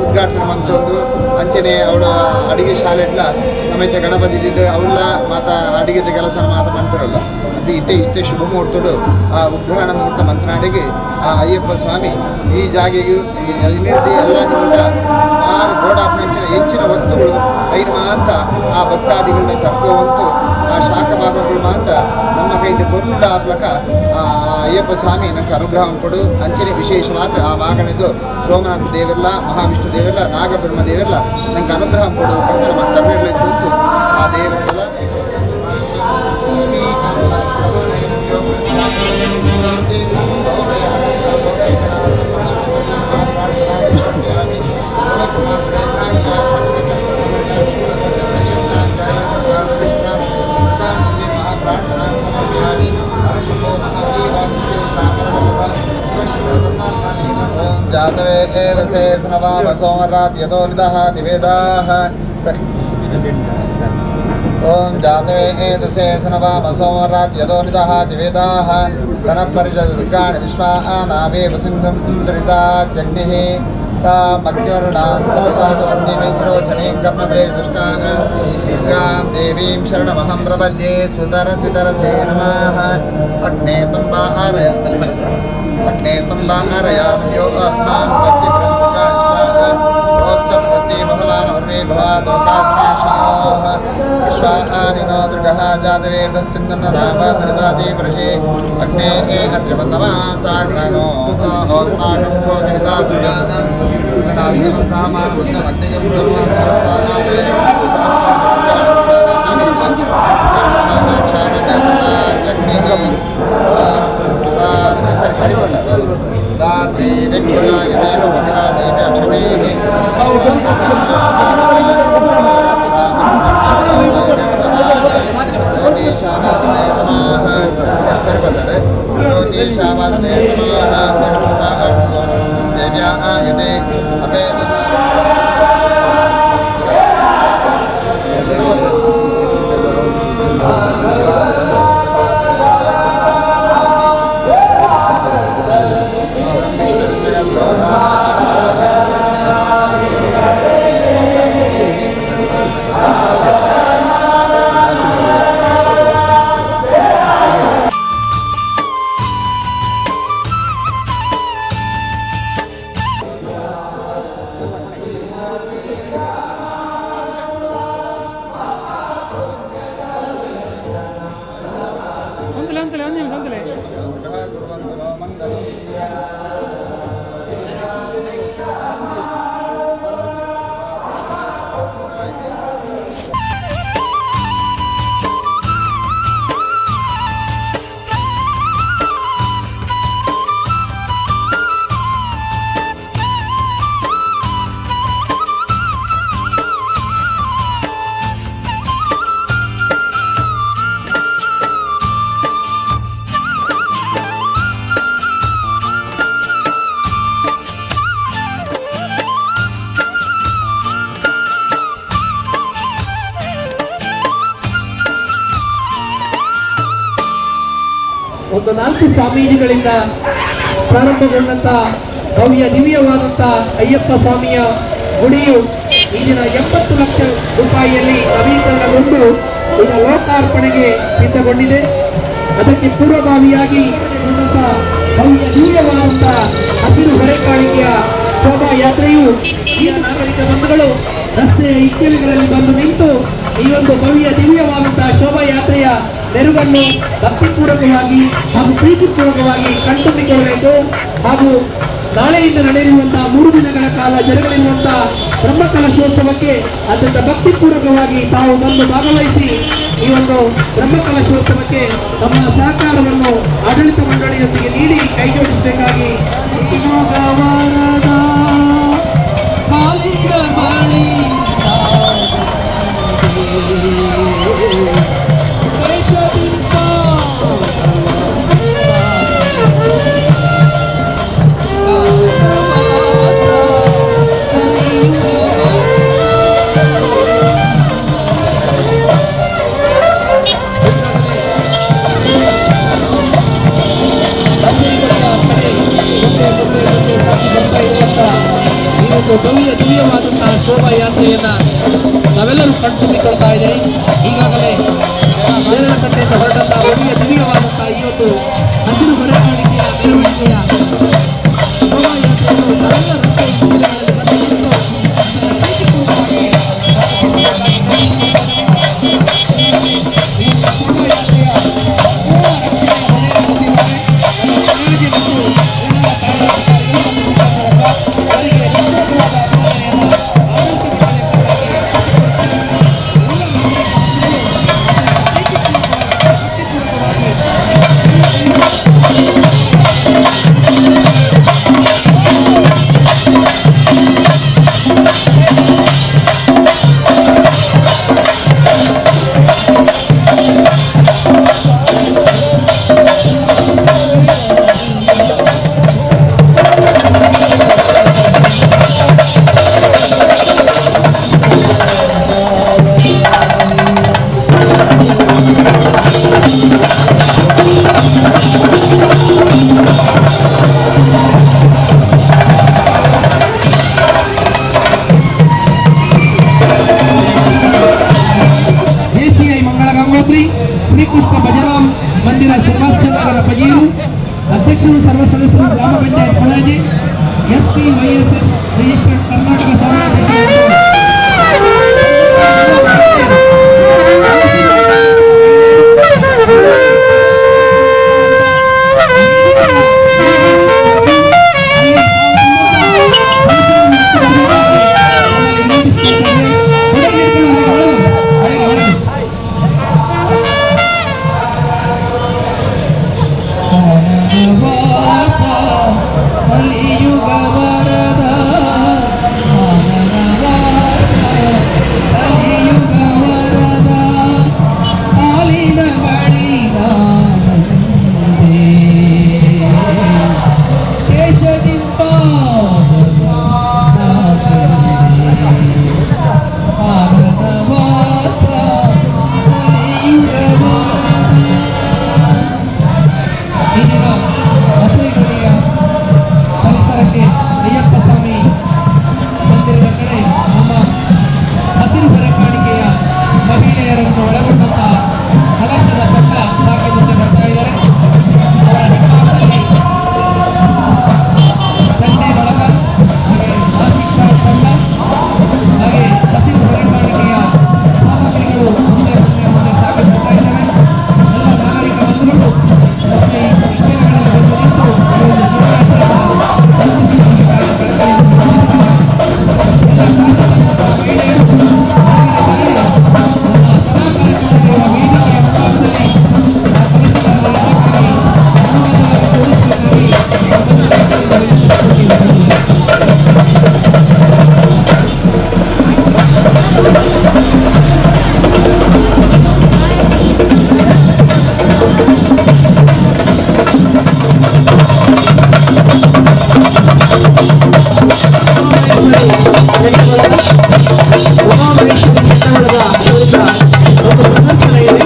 ಉದ್ಘಾಟನೆ ಮಂತೊಂದು ಅಂಚನೆ ಅವಳು ಅಡಿಗೆ ಶಾಲೆ ಇಡ್ಲ ನಮ್ಮ ಇಂಥ ಗಣಪತಿ ಇದ್ದಿದ್ದು ಅವಳ ಮಾತ ಅಡಿಗೆದ ಕೆಲಸ ಮಾತ ಮಂತಿರಲ್ಲ ಅದು ಇತ್ತೆ ಇತ್ತೆ ಶುಭ ಮುಹೂರ್ತಡು ಆ ಉಗ್ರಾಣ ಮುಹೂರ್ತ ಮಂತ್ರಾಡಿಗೆ ಆ ಅಯ್ಯಪ್ಪ ಸ್ವಾಮಿ ಈ ಜಾಗೆಗೆ ಎಲ್ಲ ಊಟ ಆ ಗೋಡಾಪಣಂಚಿನ ಹೆಚ್ಚಿನ ವಸ್ತುಗಳು ಐನು ಮಾತ ಆ ಭಕ್ತಾದಿಗಳನ್ನ ತಕ್ಕುವಂತೂ ಆ ಶಾಖ ಭಾಗಗಳು ಮಾತ್ರ ನಮ್ಮ ಕೈಂಡ್ ಪೊರ್ಲುಡ ಆಪ್ಲಕ ಆ ಅಯ್ಯಪ್ಪ ಸ್ವಾಮಿ ನಂಗೆ ಅನುಗ್ರಹವನ್ನು ಕೊಡು. ಅಂಚನೆ ವಿಶೇಷ ಮಾತ್ರ ಆ ವಾಗಣದ್ದು ಸೋಮನಾಥ ದೇವಿರ್ಲ, ಮಹಾವಿಷ್ಣು ದೇವಿರ್ಲ, ನಾಗಬ್ರಹ್ಮ ದೇವಿರ್ಲ ನಂಗೆ ಅನುಗ್ರಹ ಕೊಡು ಪಡೆದ ನಮ್ಮ ಸರ್ವೆಗಳ ಕೂತು ಆ ದೇವರೆಲ್ಲ जातवेदसे स्नवाम सोमरात यतो निदहाति वेदाः ॐ जातवेदसे स्नवाम सोमरात यतो निदहाति वेदाः तनः परिषदुर्गाणि विश्वानावेव सिन्धुं दुरितात्यग्निः तामग्निवर्णान् तपसा जलन्दिविरोचने कर्मभ्रे दृष्टाः दुर्गां देवीं शरणमहं प्रपद्ये सुतरसितरसे नमः. अग्ने तुम्बाहारय अग्ने तुम्बाहारयामयो अस्तां स्वस्ति प्रदुर्गाश्वाः रोश्च प्रति बहुलानवर्वे भवादोकादनाशयोः विश्वाहानिनो दुर्गः जातवेदस्सिन्धुर्ननाभदृदाति प्रशे अग्ने अत्रिमन्नमः सागणनो अस्माकं ಒಂದು 4 ಸ್ವಾಮೀಜಿಗಳಿಂದ ಪ್ರಾರಂಭಗೊಂಡಂತ ಭವ್ಯ ದಿವ್ಯವಾದಂಥ ಅಯ್ಯಪ್ಪ ಸ್ವಾಮಿಯ ಗುಡಿಯು ಈಗಿನ 80 ಲಕ್ಷ ರೂಪಾಯಿಯಲ್ಲಿ ನವೀಕರಣಗೊಂಡು ಈಗ ಲೋಕಾರ್ಪಣೆಗೆ ಸಿದ್ಧಗೊಂಡಿದೆ. ಅದಕ್ಕೆ ಪೂರ್ವಭಾವಿಯಾಗಿ ಭವ್ಯ ದಿವ್ಯವಾದಂಥ ಹಸಿರು ಹೊರೆಕಾಣಿಕೆಯ ಶೋಭಾಯಾತ್ರೆಯು ಈ ನಾಗರಿಕ ಬಂಧುಗಳು ರಸ್ತೆಯ ಇಕ್ಕೆಲುಗಳಲ್ಲಿ ಬಂದು ನಿಂತು ಈ ಒಂದು ಭವ್ಯ ದಿವ್ಯವಾದಂತಹ ಶೋಭಾಯಾತ್ರೆಯ ನೆರವನ್ನು ಭಕ್ತಿಪೂರ್ವಕವಾಗಿ ಹಾಗೂ ಪ್ರೀತಿಪೂರ್ವಕವಾಗಿ ಕಣ್ತುಂಬಿಕೊಳ್ಳಬೇಕು. ಹಾಗೂ ನಾಳೆಯಿಂದ ನಡೆಯಲಿರುವಂತಹ 3 ದಿನಗಳ ಕಾಲ ಜರುಗಲಿರುವಂತಹ ಬ್ರಹ್ಮಕಲಶೋತ್ಸವಕ್ಕೆ ಅತ್ಯಂತ ಭಕ್ತಿಪೂರ್ವಕವಾಗಿ ತಾವು ಬಂದು ಭಾಗವಹಿಸಿ ಈ ಒಂದು ಬ್ರಹ್ಮಕಲಶೋತ್ಸವಕ್ಕೆ ತಮ್ಮ ಸಹಕಾರವನ್ನು ಆಡಳಿತ ಮಂಡಳಿಯೊಂದಿಗೆ ನೀಡಿ ಕೈಜೋಡಿಸಬೇಕಾಗಿ. ಒಂದು ಭವ್ಯ ದಿವ್ಯವಾದಂತಹ ಶೋಭಾಯಾತ್ರೆಯನ್ನು ನಾವೆಲ್ಲರೂ ಕಣ್ತುಂಬಿಕೊಳ್ತಾ ಇದ್ದೀವಿ. ಈಗಾಗಲೇ ದೇರಳಕಟ್ಟೆಯಿಂದ ಹೊರಟಂತಹ ಭವ್ಯ ದಿವ್ಯವಾದಂತಹ ಈ ಒಂದು ಹಸಿರು ಹೊರೆಕಾಣಿಕೆಯ ಮೆರವಣಿಗೆಯ ಶೋಭಾಯಾತ್ರೆಯನ್ನು ನಾವೆಲ್ಲ ರಸ್ತೆ ಜಿಲ್ಲೆಗಳಲ್ಲಿ ಬಂದು ನಿಂತು ಪ್ರೀತಿಪೂರ್ವಕವಾಗಿ ಈ ಶೋಭಾಯಾತ್ರೆಯ ಪೂರ್ಣ ರಕ್ಷಣೆಯ ಹೊಣೆಯನ್ನು ಹೊತ್ತಿದ್ದಾರೆ ನಮ್ಮ ಕೊಣಾಜೆ ಮತ್ತು ಜಿಲ್ಲಾ ತಾಂಡಾಧಿಕಾರಿಗಳು ಮತ್ತು ಮುಖಂಡರಪ್ಪ. ಅವರಿಗೆ ಹೃತ್ಪೂರ್ವಕವಾದ ಅಭಿನಂದನೆಯನ್ನು ಆಡಳಿತ ಮಂಡಳಿಯ ಪರವಾಗಿ ಎಲ್ಲ ನಾಗರಿಕ ಬಂಧುಗಳು ಪ್ರೀತಿಪೂರ್ವಕವಾಗಿ ಭಕ್ತಿಪೂರ್ವಕವಾಗಿ ಎಸಿಐ ಮಂಗಳ ಗಂಗೋತ್ರಿ, ಶ್ರೀಕೃಷ್ಣ ಭಜರಾಮ್ ಮಂದಿರ ಸುಭಾಷ್ ನಗರ ಪಜೀರು, ಅಧ್ಯಕ್ಷರು ಸರ್ವ ಸದಸ್ಯರು ಗ್ರಾಮ panchayat Konaje, SP YSS registered Karnataka ಪರಿಸರಕ್ಕೆ ಅಯ್ಯಪ್ಪ ಸ್ವಾಮಿ ಮಂದಿರದ ಕಡೆ ನಮ್ಮ ಹಸಿರು ಹೊರೆಕಾಣಿಕೆಯ ಮಹಿಳೆಯರನ್ನು ಒಳಗೊಂಡಂತಹ ಕಲಶದ ತಂಡ ಸಾಗಿ ಮುಂದೆ ಬರ್ತಾ ಇದ್ದಾರೆ. ಅವರ ಹಿಂಭಾಗದಲ್ಲಿ ಚಂಡೆ ಬಳಗ, ಹಾಗೆ ನಾಸಿಕ್ ತಂಡ, ಹಾಗೆ ಹಸಿರು ಹೊರೆಕಾಣಿಕೆಯ ಸಾಮಗ್ರಿಗಳು ಮುಂದೆ ಮುಂದೆ ಮುಂದೆ ಸಾಗಿ ಬರ್ತಾ ಇದ್ದಾವೆ. ಎಲ್ಲ ನಾಗರಿಕ ಬಂಧುಗಳು ರಸ್ತೆ ಇಕ್ಕೆಲಗಳಲ್ಲಿ ಬಂದು ನಿಂತು ಈ ಒಂದು ಶೋಭಾಯಾತ್ರೆಯನ್ನು ಎಲ್ಲ ಕಾಶಿ ಮಹಿಳೆಯರು ಹೊರಗೆ ತೆರಳಿ ನಮ್ಮ ಸಭಾ ಕಾರ್ಯಕ್ರಮದ ವೇದಿಕೆಯ ಮುಂಭಾಗದಲ್ಲಿ ಆ ಕಲಶದ ಲಲಿತಕ್ಕಾಗಿ ಅನುವಾದವಾಗಿ ತೋರಿಸಬೇಕಾಗಿ ನಮ್ಮನ್ನು ಕಳಕಳಿಯಿಂದ ವಿನಂತಿಸಿಕೊಂಡಿದ್ದೇನೆ. ಉಮಾಮಹೇಶ್ವರಿ ಚಿತ್ರಗಳದ ಅವರಿಂದ ಒಂದು ಪ್ರದರ್ಶನ ಇದೆ.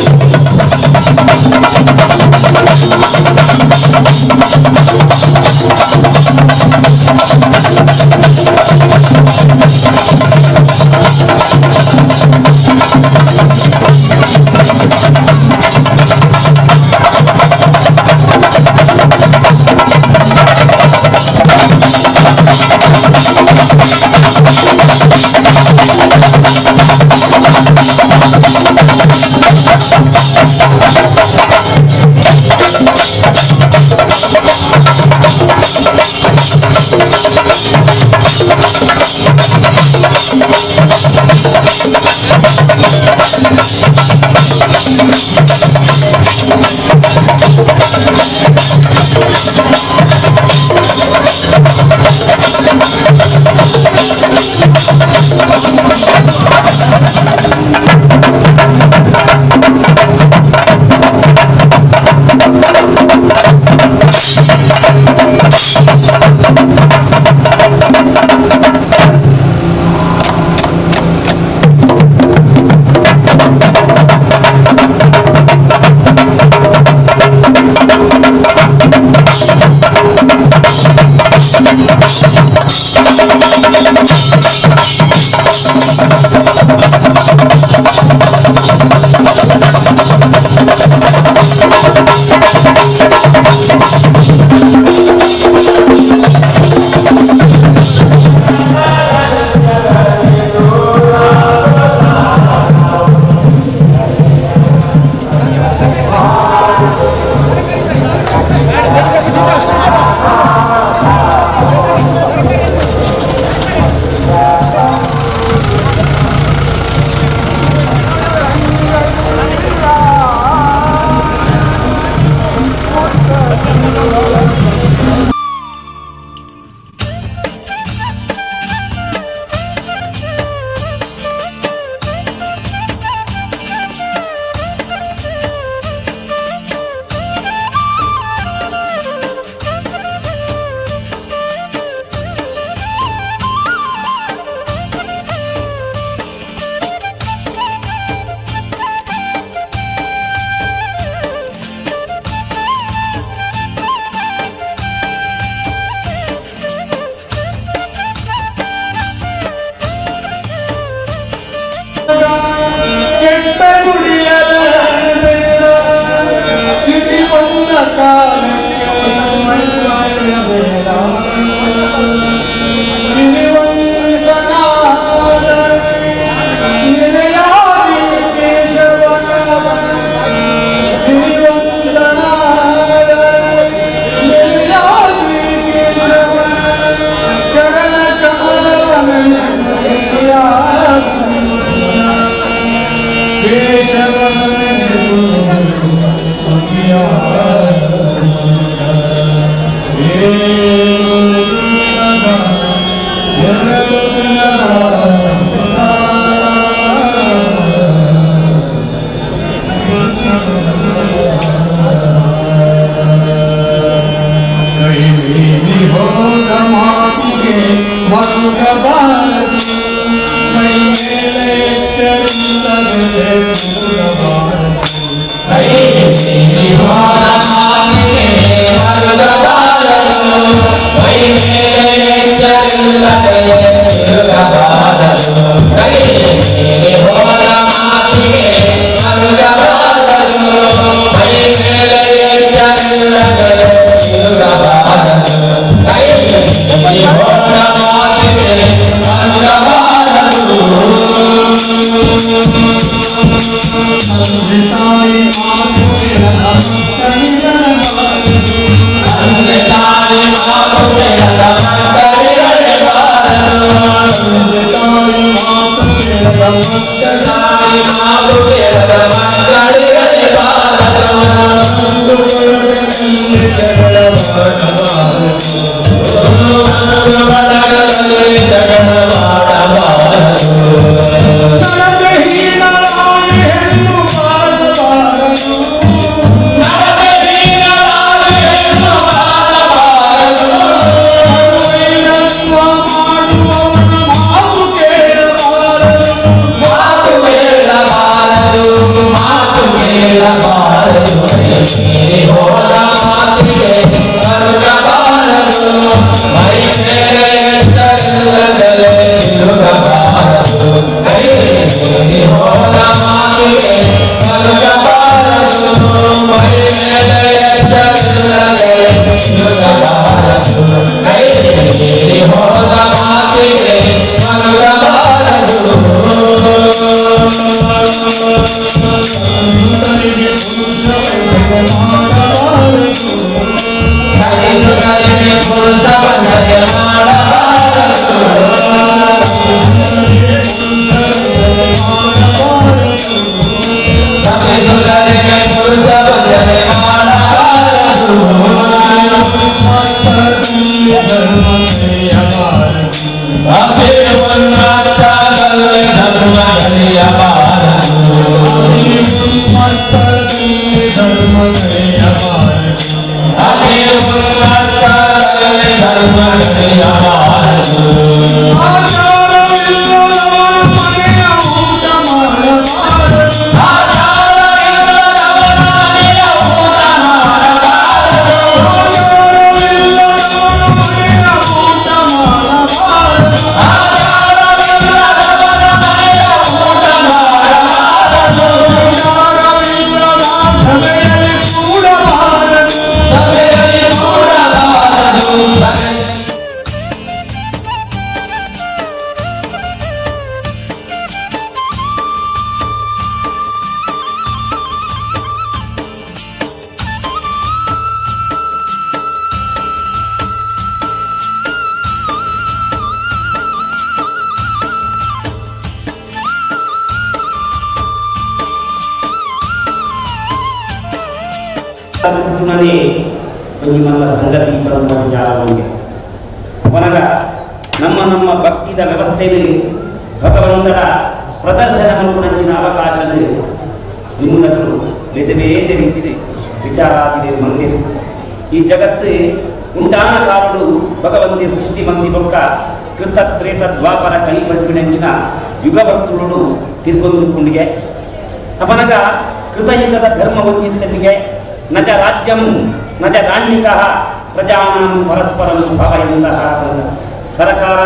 ಸರ್ಕಾರ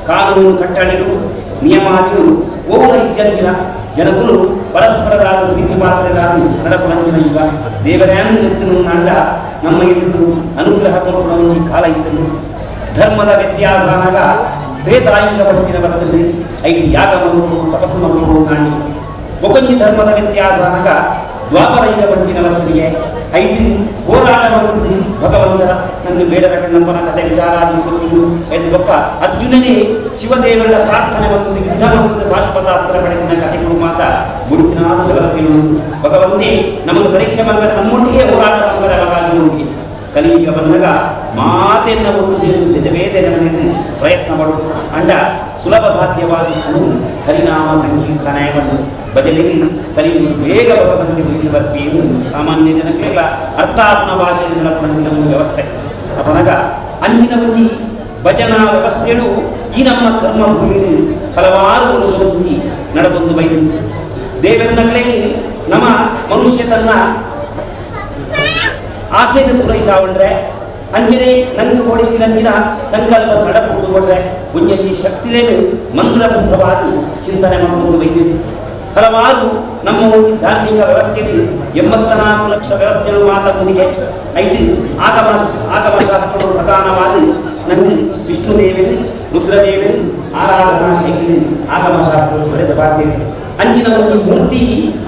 ಕಾನೂನು ಕಟ್ಟಳೆಗಳು ನಿಯಮಾದಿಗಳು ಓ ಇಜ್ಜಂದಿರ ಜನಕುಲು ಪರಸ್ಪರರಾದ ಪ್ರೀತಿ ಪಾತ್ರರಾದ ನಡಪುಣಂಚಿನ ಯುಗ ದೇವರ್ಯಾಂದು ನಾಂಡ ನಮ್ಮ ಎದುರು ಅನುಗ್ರಹ ಕೊರಪುಣವನ್ನು ಈ ಕಾಲ ಇತ್ತಲು ಧರ್ಮದ ವ್ಯತ್ಯಾಸ ಆನಾಗ ತ್ರೇತಾಯುಗ ಪಂಪಿನ ಬರ್ತದೆ ಐಟಿ ಯಾಗ ಮಲ್ಪು ತಪಸ್ಸು ಮಲ್ಪು ನಾಂಡಿ ಒಕೊಂಜಿ ಧರ್ಮದ ವ್ಯತ್ಯಾಸ ಆನಾಗ ದ್ವಾಪರಯುಗ ಪಂಪಿನ ಬರ್ತದೆ ಐಟಿ ಹೋರಾಟ ಮಾಡ್ತದೆ ಭಗವಂತನ ನನಗೆ ಬೇಡರ ಕಣ್ಣಪ್ಪನ ಕಥೆ ವಿಚಾರ ಗೊತ್ತು ಎಂದು ಬೊಕ್ಕ ಅರ್ಜುನನೇ ಶಿವದೇವರ ಪ್ರಾರ್ಥನೆ ಮತ್ತು ಯುದ್ಧ ಮತ್ತು ಪಾಶುಪತಾಸ್ತ್ರ ಪಡೆದಿನ ಕಥೆಗಳು ಮಾತ ಗುರುಕಿನಾದ ವ್ಯವಸ್ಥೆಗಳು ಭಗವಂತೆ ನಮಗೆ ಪರೀಕ್ಷೆ ಬಂದರೆ ನಮ್ಮೊಟ್ಟಿಗೆ ಹೋರಾಟ ಬಂದರೆ ಅವಕಾಶ ಉಂಟು. ಕಲಿಯುಗ ಬಂದಾಗ ಮಾತೆಯನ್ನು ಒಂದು ಸೇರಿದು ಬೇರೆ ಬೇರೆ ನಮ್ಮಲ್ಲಿ ಪ್ರಯತ್ನ ಮಾಡು ಅಂಡ ಸುಲಭ ಸಾಧ್ಯವಾದದ್ದು ಹರಿನಾಮ ಸಂಕೀರ್ತನೆ ಬಂದು ಬದಲಿಗೆ ಕಲಿಯುಗ ಬೇಗ ಭಗವಂತನಿಗೆ ಮುಗಿದು ಬರ್ತಿ ಎಂದು ಸಾಮಾನ್ಯ ಜನಕ್ಕೆಲ್ಲ ಅರ್ಥಾತ್ಮ ಭಾಷೆಯಲ್ಲಿ ನಡಪಡಿದ ಒಂದು ವ್ಯವಸ್ಥೆ. ಅಪನಗ ಅಂದಿನ ಒಂದು ಭಜನಾ ವ್ಯವಸ್ಥೆಯು ಈ ನಮ್ಮ ಕರ್ಮ ಭೂಮಿಯಲ್ಲಿ ಹಲವಾರು ವರ್ಷದಲ್ಲಿ ನಡೆದೊಂದು ಬೈದು ದೇವರನ್ನಕ್ಲೆಗೆ ನಮ್ಮ ಮನುಷ್ಯ ತನ್ನ ಆಸೆಯನ್ನು ಪೂರೈಸಾವಂಡ್ರೆ ಅಂಜನೆ ನಂಗೆ ಕೊಡಿತಿನಂಜಿನ ಸಂಕಲ್ಪ ನಡಪು ಕೊಟ್ರೆ ಪುಣ್ಯಲ್ಲಿ ಶಕ್ತಿಲೇನು ಮಂತ್ರಬದ್ಧವಾದ ಚಿಂತನೆ ಮಾಡಿಕೊಂಡು ಬೈದಿದೆ. ಹಲವಾರು ನಮ್ಮ ಒಂದು ಧಾರ್ಮಿಕ ವ್ಯವಸ್ಥೆಯಲ್ಲಿ 84 ಲಕ್ಷ ವ್ಯವಸ್ಥೆಗಳು ಮಾತಾಡುವುದಿಗೆ ಐತಿ ಆಗಮಶಾಸ್ತ್ರಗಳು ಪ್ರಧಾನವಾದ ನಂಗೆ ವಿಷ್ಣುದೇವರು ರುದ್ರದೇವರು ಆರಾಧನಾ ಶೈಲಿ ಆಗಮಶಾಸ್ತ್ರಗಳು ಬರೆದ ಬಾಧ್ಯತೆ. ಅಂಜಿನ ಒಂದು ಮೂರ್ತಿ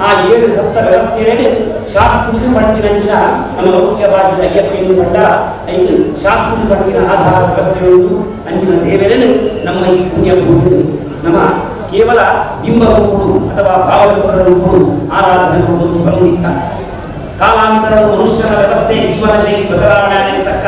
ಆ 7 ಸಪ್ತ ವ್ಯವಸ್ಥೆಯಲ್ಲಿ ಶಾಸ್ತ್ರೀಯ ಪಂಡಿನಂಜಿನ ನಮ್ಮ ಲೌಕಿಕ ಭಾಷೆಯ ಅಯ್ಯಪ್ಪೆಯನ್ನು ಪಟ್ಟ ಐದು ಶಾಸ್ತ್ರೀಯ ಪಂಡಿನ ಆಧಾರ ವ್ಯವಸ್ಥೆಗಳು ಅಂಜಿನ ದೇವರನ್ನು ನಮ್ಮ ಈ ಪುಣ್ಯ ಭೂಮಿ ನಮ್ಮ ಕೇವಲ ಬಿಂಬ ರೂಪಗಳು ಅಥವಾ ಭಾವಚಿತ್ರ ರೂಪಗಳು ಆರಾಧನೆ ಒಂದು ಬಲವಿತ್ತ ಕಾಲಾಂತರ ಮನುಷ್ಯನ ವ್ಯವಸ್ಥೆ ಜೀವನ ಶೈಲಿ ಬದಲಾವಣೆ ಆಗತಕ್ಕ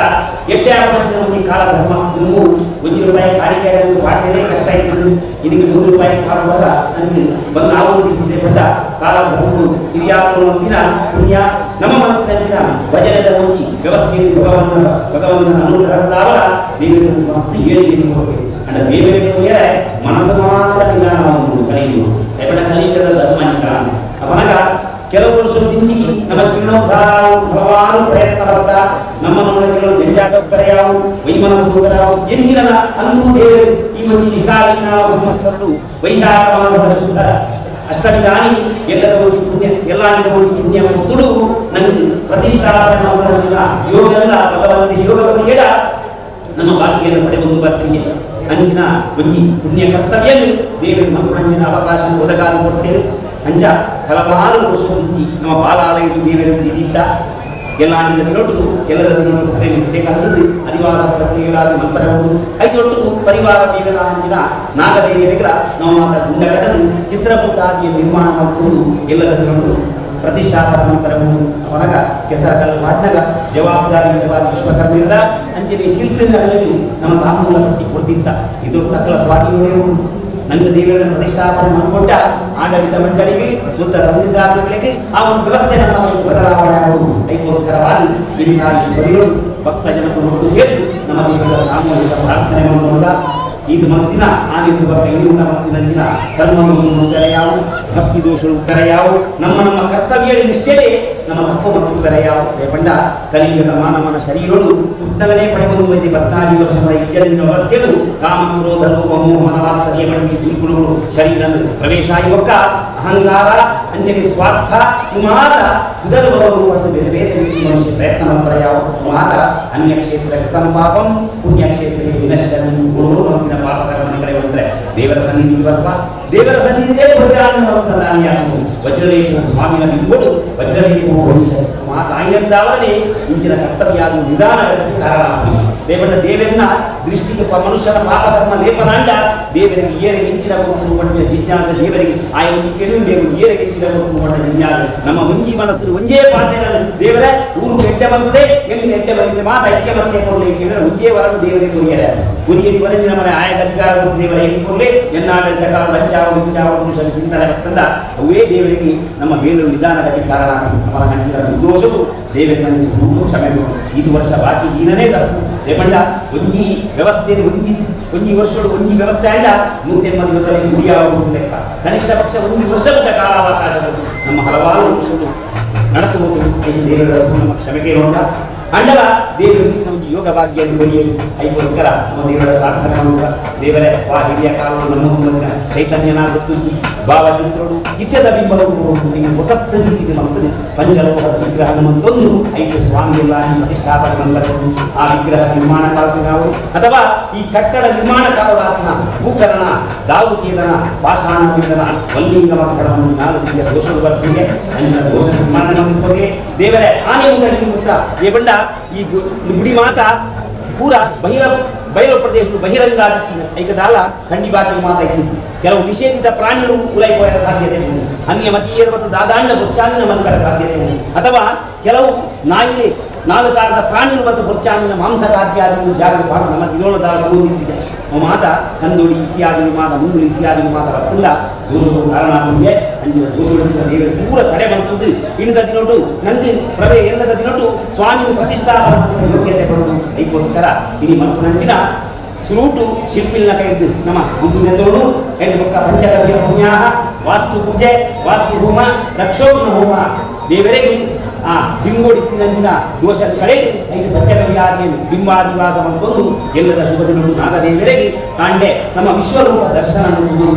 ಎಟ್ಟೆ ಆಗುವಂತೆ ಕಾಲಧರ್ಮ ನೀವು 1 ರೂಪಾಯಿ ಕಾಣಿಕೆ ಪಾಠನೇ ಕಷ್ಟ ಇದ್ದದ್ದು ಇದಕ್ಕೆ 100 ರೂಪಾಯಿ ಮಾಡುವಾಗ ನನಗೆ ಬಂದು ಆಗುವುದಿದ್ದೆ ಬಂದ ಕಾಲಧರ್ಮವು ಹಿರಿಯಾಗುವಂತಿನ ಪುಣ್ಯ ನಮ್ಮ ಮನಸ್ಸಿನ ಭಜನದ ಹೋಗಿ ವ್ಯವಸ್ಥೆಯಲ್ಲಿ ಭಗವಂತನ ಅನುಗ್ರಹದಾವರ ದೇವರು ಮಸ್ತ್ ಏಳಿಗೆ ಹೋಗಿ ಅಂಡ ದೇವರಿಗೆ ಮನಸ್ಸು ಮಾತ್ರ ನಿಧಾನವನ್ನು ಕಲಿಯುವುದು ಎಪ್ಪಡ ಕಲಿತದ ಧರ್ಮಂಚ ಅವನಾಗ ಕೆಲವು ವರ್ಷದಿಂದ ನಮ್ಮ ಜೀರ್ಣೋದ್ಧಾರ ಹಲವಾರು ಪ್ರಯತ್ನ ಬರ್ತಾ ನಮ್ಮ ನಮ್ಮ ಕೆಲವು ಜಂಜಾಟೊಕ್ಕರೆಯಾವು ವೈಮನಸ್ಸುಕರಾವು ಎಂಜಿನ ಅಂದು ದೇವರು ಈ ಒಂದು ನಿಕಾಲಿನ ಸಂವತ್ಸರಡು ವೈಶಾಖ ಮಾಸದ ಶುದ್ಧ ಅಷ್ಟಮಿದಾನಿ ಎಲ್ಲದ ಹೋಗಿ ಪುಣ್ಯ ಎಲ್ಲ ಹೋಗಿ ಪುಣ್ಯ ತುಳು ನನಗೆ ಪ್ರತಿಷ್ಠಾಪನೆ ಮಾಡುವುದಿಲ್ಲ ಯೋಗಲ್ಲ ಭಗವಂತ ಯೋಗ ಎಡ ನಮ್ಮ ಭಾಗ್ಯವನ್ನು ಪಡೆಯುವುದು ಬರ್ತೀವಿ ಅಂಜಿನ ಒಂಜಿ ಪುಣ್ಯ ಕರ್ತವ್ಯ ದೇವರು ಮಂತ್ರಂಜಿನ ಅವಕಾಶ ಒದಗಾದು ಕೊಡ್ತೇನೆ. ಅಂಚ ಹಲವಾರು ವರ್ಷ ಮುಂಚಿ ನಮ್ಮ ಬಾಲಾಲಯ ದೇವರ ಇದ್ದಿದ್ದ ಎಲ್ಲ ಆಡಿದ ದಿನೊಟ್ಟು ಎಲ್ಲದ ದಿನೊಟ್ಟು ಬೇಕಾದದ್ದು ಅಧಿವಾಸ ಪ್ರಕ್ರಿಯೆಗಳಾದ ಮಂತ್ರಗಳು ಐದೊಟ್ಟು ಪರಿವಾರ ದೇವರ ಅಂಜಿನ ನಾಗದೇವರಿಗಳ ನಾವು ಮಾತ ಗುಂಡಗಡದು ಚಿತ್ರಕೂಟಾದಿಯ ನಿರ್ಮಾಣ ಮಾಡಿಕೊಂಡು ಎಲ್ಲದ ದಿನೊಟ್ಟು ಪ್ರತಿಷ್ಠಾಪನ ಮಂತ್ರವು ಅವನಾಗ ಕೆಸರಕಲ್ಲು ಮಾಡಿನಾಗ ಜವಾಬ್ದಾರಿಯುತವಾದ ವಿಶ್ವಕರ್ಮದಿಂದ ಅಂಜಲಿ ಶಿಲ್ಪಿನಲ್ಲಿ ನಮ್ಮ ತಾಂಬೂಲ ಪಟ್ಟಿ ಕೊಡ್ತಿದ್ದ ಇದು ತಕ್ಕಲ ಸ್ವಾಧೀನವೇ ನನ್ನ ದೇವರನ್ನು ಪ್ರತಿಷ್ಠಾಪನೆ ಮಾಡಿಕೊಟ್ಟ ಆಡಳಿತ ಮಂಡಳಿಗೆ ಮತ್ತು ತಂದಿದ್ದಾರಗಳಿಗೆ ಆ ಒಂದು ವ್ಯವಸ್ಥೆ ನಮ್ಮ ಬದಲಾವಣೆ ಆಗುವುದು. ಅದಕ್ಕೋಸ್ಕರವಾಗಿ ಇಂತಹ ಭಕ್ತ ಜನರು ಸೇರಿ ನಮ್ಮ ದೇವರ ಸಾಮೂಹಿಕ ಪ್ರಾರ್ಥನೆ ಮಾಡುವಾಗ ಇದು ಮಂತಿನ ಆನಿಂದು ಇನ್ನಿಂದ ಮಂತಿನಂದಿನ ಕರ್ಮವನ್ನು ತೆರೆಯಾವು ಭಕ್ತಿ ದೋಷಗಳು ತೆರೆಯಾವು ನಮ್ಮ ನಮ್ಮ ಕರ್ತವ್ಯ ನಿಷ್ಠೆಯೇ ನಮ್ಮ ತಪ್ಪು ಮತ್ತು ತೆರೆಯಾವು ಪಂಡ ಕಲಿಯುಗದ ಮಾನವನ ಶರೀರಗಳು ತುಟ್ಟವನೇ ಪಡೆಯುವುದು ಇದೆ 14 ವರ್ಷಗಳ ಇಜ್ಜಲಿನ ವ್ಯವಸ್ಥೆಯು ಕಾಮ ಕ್ರೋಧ ಲೋಭ ಮೋಹ ಮನವಾತ್ಸರ್ಯ ಮಂಡಿ ದುರ್ಗುಣಗಳು ಶರೀರ ಪ್ರವೇಶ ಆಯುವಕ್ಕ ಅಹಂಕಾರ ಅಂಜಲಿ ಸ್ವಾರ್ಥ ಮಾತ ಕುದರುವವರು ಮತ್ತು ಬೇರೆ ಬೇರೆ ರೀತಿ ಮನುಷ್ಯ ಪ್ರಯತ್ನ ಮಾತ್ರ ಯಾವ ಮಾತ ಅನ್ಯಕ್ಷೇತ್ರ ಕೃತಂ ಪಾಪಂ ಪುಣ್ಯಕ್ಷೇತ್ರ ವಿನಶ್ಯನು ಗುರುಗಳು ಮಂದಿನ ಪಾಪಕರ್ಮನಿಗಳೇ ಬಂದರೆ ದೇವರ ಸನ್ನಿಧಿ ಬರ್ಪ ದೇವರ ಸನ್ನಿಧಿಯೇ ವಜ್ರರೇಖು ಸ್ವಾಮಿನ ಬಿಂಬುಡು ವಜ್ರರೇಖು ಮಾತ ಆಯ್ನದ್ದಾವರೇ ಇಂಚಿನ ಕರ್ತವ್ಯ ಅದು ನಿಧಾನಗತಿಗೆ ಕಾರಣ ದೇವನ ದೇವರನ್ನ ದೃಷ್ಟಿಗೆ ಮನುಷ್ಯನ ಪಾಪಕರ್ಮ ಲೇಪನಾಂಡ ದೇವರಿಗೆ ಏರಿಗೆ ಇಂಚಿನ ಕೊಟ್ಟು ಪಟ್ಟ ಜಿಜ್ಞಾಸ ದೇವರಿಗೆ ಆ ಒಂದು ಕೇಳಿ ದೇವರು ಏರಿಗೆ ಇಂಚಿನ ಕೊಟ್ಟು ಪಟ್ಟ ಜಿಜ್ಞಾಸ ನಮ್ಮ ಮುಂಜಿ ಮನಸ್ಸು ಒಂಜೇ ಪಾತೆರನ್ನು ದೇವರೇ ಊರು ಕೆಟ್ಟ ಬಂದರೆ ಎಲ್ಲಿ ಕೆಟ್ಟ ಬಂದರೆ ಮಾತ ಐಕ್ಯ ಮತ್ತೆ ಕೊಡಲಿ ಕೇಳಿದ್ರೆ ಒಂಜೇ ವರನ್ನು ದೇವರಿಗೆ ಕೊರಿಯರೆ ಗುರಿಯಲ್ಲಿ ವರದಿನ ಮನೆ ಆಯಕ ಅಧಿಕಾರ ಕೊಟ್ಟು ದೇವರ ಹೆಂಗೆ ಕೊಡಲಿ ಎನ್ನಾಡಳಿತ ಕಾಲ ಲಂಚಾವ ಗಿಂಚಾವ ಮನುಷ್ಯನ ಚಿಂತನೆ ಬರ್ತಂದ ಅವೇ ದೇವರಿಗೆ ನಮ್ಮ ಬೇಲು ನಿಧಾನಗತಿ ಕಾರಣ ಅವರ ಹಂಚಿದ ದೋಷವು ದೇವರನ್ನು ಕ್ಷಮೆ ಇದು ವರ್ಷ ಬಾಕಿ ದೀನನೇ ತಪ್ಪು ದೇಪಂಡ ಒಂಜಿ ವ್ಯವಸ್ಥೆ ಒಂಜಿ ಒಂಜಿ ವರ್ಷಗಳು ಒಂಜಿ ವ್ಯವಸ್ಥೆ ಅಂಡ 180 ದಿನದಲ್ಲಿ ಗುಡಿಯಾಗುವುದು ಲೆಕ್ಕ ಕನಿಷ್ಠ ಪಕ್ಷ ಒಂದು ವರ್ಷದ ಕಾಲಾವಕಾಶದಲ್ಲಿ ನಮ್ಮ ಹಲವಾರು ವರ್ಷಗಳು ನಡೆದು ಹೋಗುವುದು. ದೇವರ ನಮ್ಮ ಕ್ಷಮೆಗೆ ನೋಡ ಅಂಡಲ ದೇವರು ನಮಗೆ ಯೋಗ ಭಾಗ್ಯ ಬರೆಯಲಿ ಐಗೋಸ್ಕರ ನಮ್ಮ ದೇವರ ಪ್ರಾರ್ಥನೆ ಮಾಡುವ ದೇವರೇ ವಾ ಹಿರಿಯ ಕಾಲವು ನಮ್ಮ ಮುಂದಿನ ಚೈತನ್ಯನಾಗುತ್ತುಂಜಿ ಭಾವಚಿತ್ರೋಡು ಇತ್ಯದ ಬಿಂಬವು ನೀವು ಹೊಸತ್ತು ಇದು ಮಂತದೆ ಪಂಚಲೋಹದ ವಿಗ್ರಹ ನಮ್ಮಂತೊಂದು ಐದು ಸ್ವಾಮಿಯೆಲ್ಲ ಪ್ರತಿಷ್ಠಾಪನೆ ಮಂದರು ಆ ವಿಗ್ರಹ ನಿರ್ಮಾಣ ಕಾಲದಿನವರು ಅಥವಾ ಈ ಕಟ್ಟಡ ನಿರ್ಮಾಣ ಕಾಲದಾತನ ಭೂಕರಣ ದಾವುಕೇದನ ಪಾಷಾಣವೇದನ ವಲ್ಲಿಂಗ ಮಕ್ಕಳನ್ನು ನಾಲ್ಕು ರೀತಿಯ ದೋಷಗಳು ಬರ್ತಿದೆ ಅಂದಿನ ದೋಷ ನಿರ್ಮಾಣ ಮಾಡಿಕೊಳ್ಳಿ ದೇವರೇ ಆನೆ ಉಂಟು ಮುತ್ತ ದೇವಂಡ ಈ ಗುಡಿ ಮಾತ ಪೂರ ಬಹಿರ ಪ್ರದೇಶಗಳು ಬಹಿರಂಗ ಐಕದಾಲ ಖಂಡಿಬಾಕಿ ಮಾತ ಇತ್ತು ಕೆಲವು ನಿಷೇಧಿತ ಪ್ರಾಣಿಗಳು ಉಲೈಪೋಯರ ಸಾಧ್ಯತೆ ಉಂಟು ಅನ್ಯ ಮತೀಯರ ಮತ್ತು ದಾದಾಂಡ ಬುರ್ಚಾನಿನ ಮನ್ಕರ ಸಾಧ್ಯತೆ ಉಂಟು ಅಥವಾ ಕೆಲವು ನಾಯಿ ನಾಲ್ಕು ಕಾಲದ ಪ್ರಾಣಿಗಳು ಮತ್ತು ಬುರ್ಚಾನಿನ ಮಾಂಸ ಖಾದ್ಯಾದಿ ಜಾಗೃತ ನಮ್ಮ ದಿನೋಳದ ನಿಂತಿದೆ ಮಾತ ಕಂದೋಡಿ ಇತ್ಯಾದಿ ಮಾತ ಮುಂಗುಳಿ ಇತ್ಯಾದಿ ಮಾತ ಬರ್ತಂದ ದೋಷಗಳು ಕಾರಣ ಆಗಿದೆ ಅಂಜಿನ ದೋಷಗಳಿಂದ ದೇವರ ಪೂರ ತಡೆ ಬಂತದ್ದು ಇಳಿದ ದಿನೋಟು ನಂದು ಪ್ರಭೆ ಎಲ್ಲದ ದಿನೋಟು ಸ್ವಾಮಿ ಪ್ರತಿಷ್ಠಾಪನ ಯೋಗ್ಯತೆ ಬರುವುದು ಐಕೋಸ್ಕರ ಇನಿ ಮತ್ತು ನಂಜಿನ ಸುರೂಟು ಶಿಲ್ಪಿಲ್ನ ಕೈದ್ದು ನಮ್ಮ ಗುಡ್ಡು ಹೆಣ್ಣು ಪಕ್ಕ ಪಂಚಗವ್ಯ ಪುಣ್ಯಾಹ ವಾಸ್ತು ಪೂಜೆ ವಾಸ್ತು ಹೋಮ ರಕ್ಷೋಗ್ನ ಹೋಮ ದೇವರಿಗೆ ಆ ಬಿಂಬೋಡಿತ್ತಿನಂಚಿನ ದೋಷ ಕಳೆದು ಐದು ಪಂಚಗವ್ಯಾದಿಯನ್ನು ಬಿಂಬಾದಿವಾಸ ಬಂದು ಎಲ್ಲದ ಶುಭ ದಿನಗಳು ನಾಗದೇವರಿಗೆ ಕಾಂಡೆ ನಮ್ಮ ವಿಶ್ವರೂಪ ದರ್ಶನ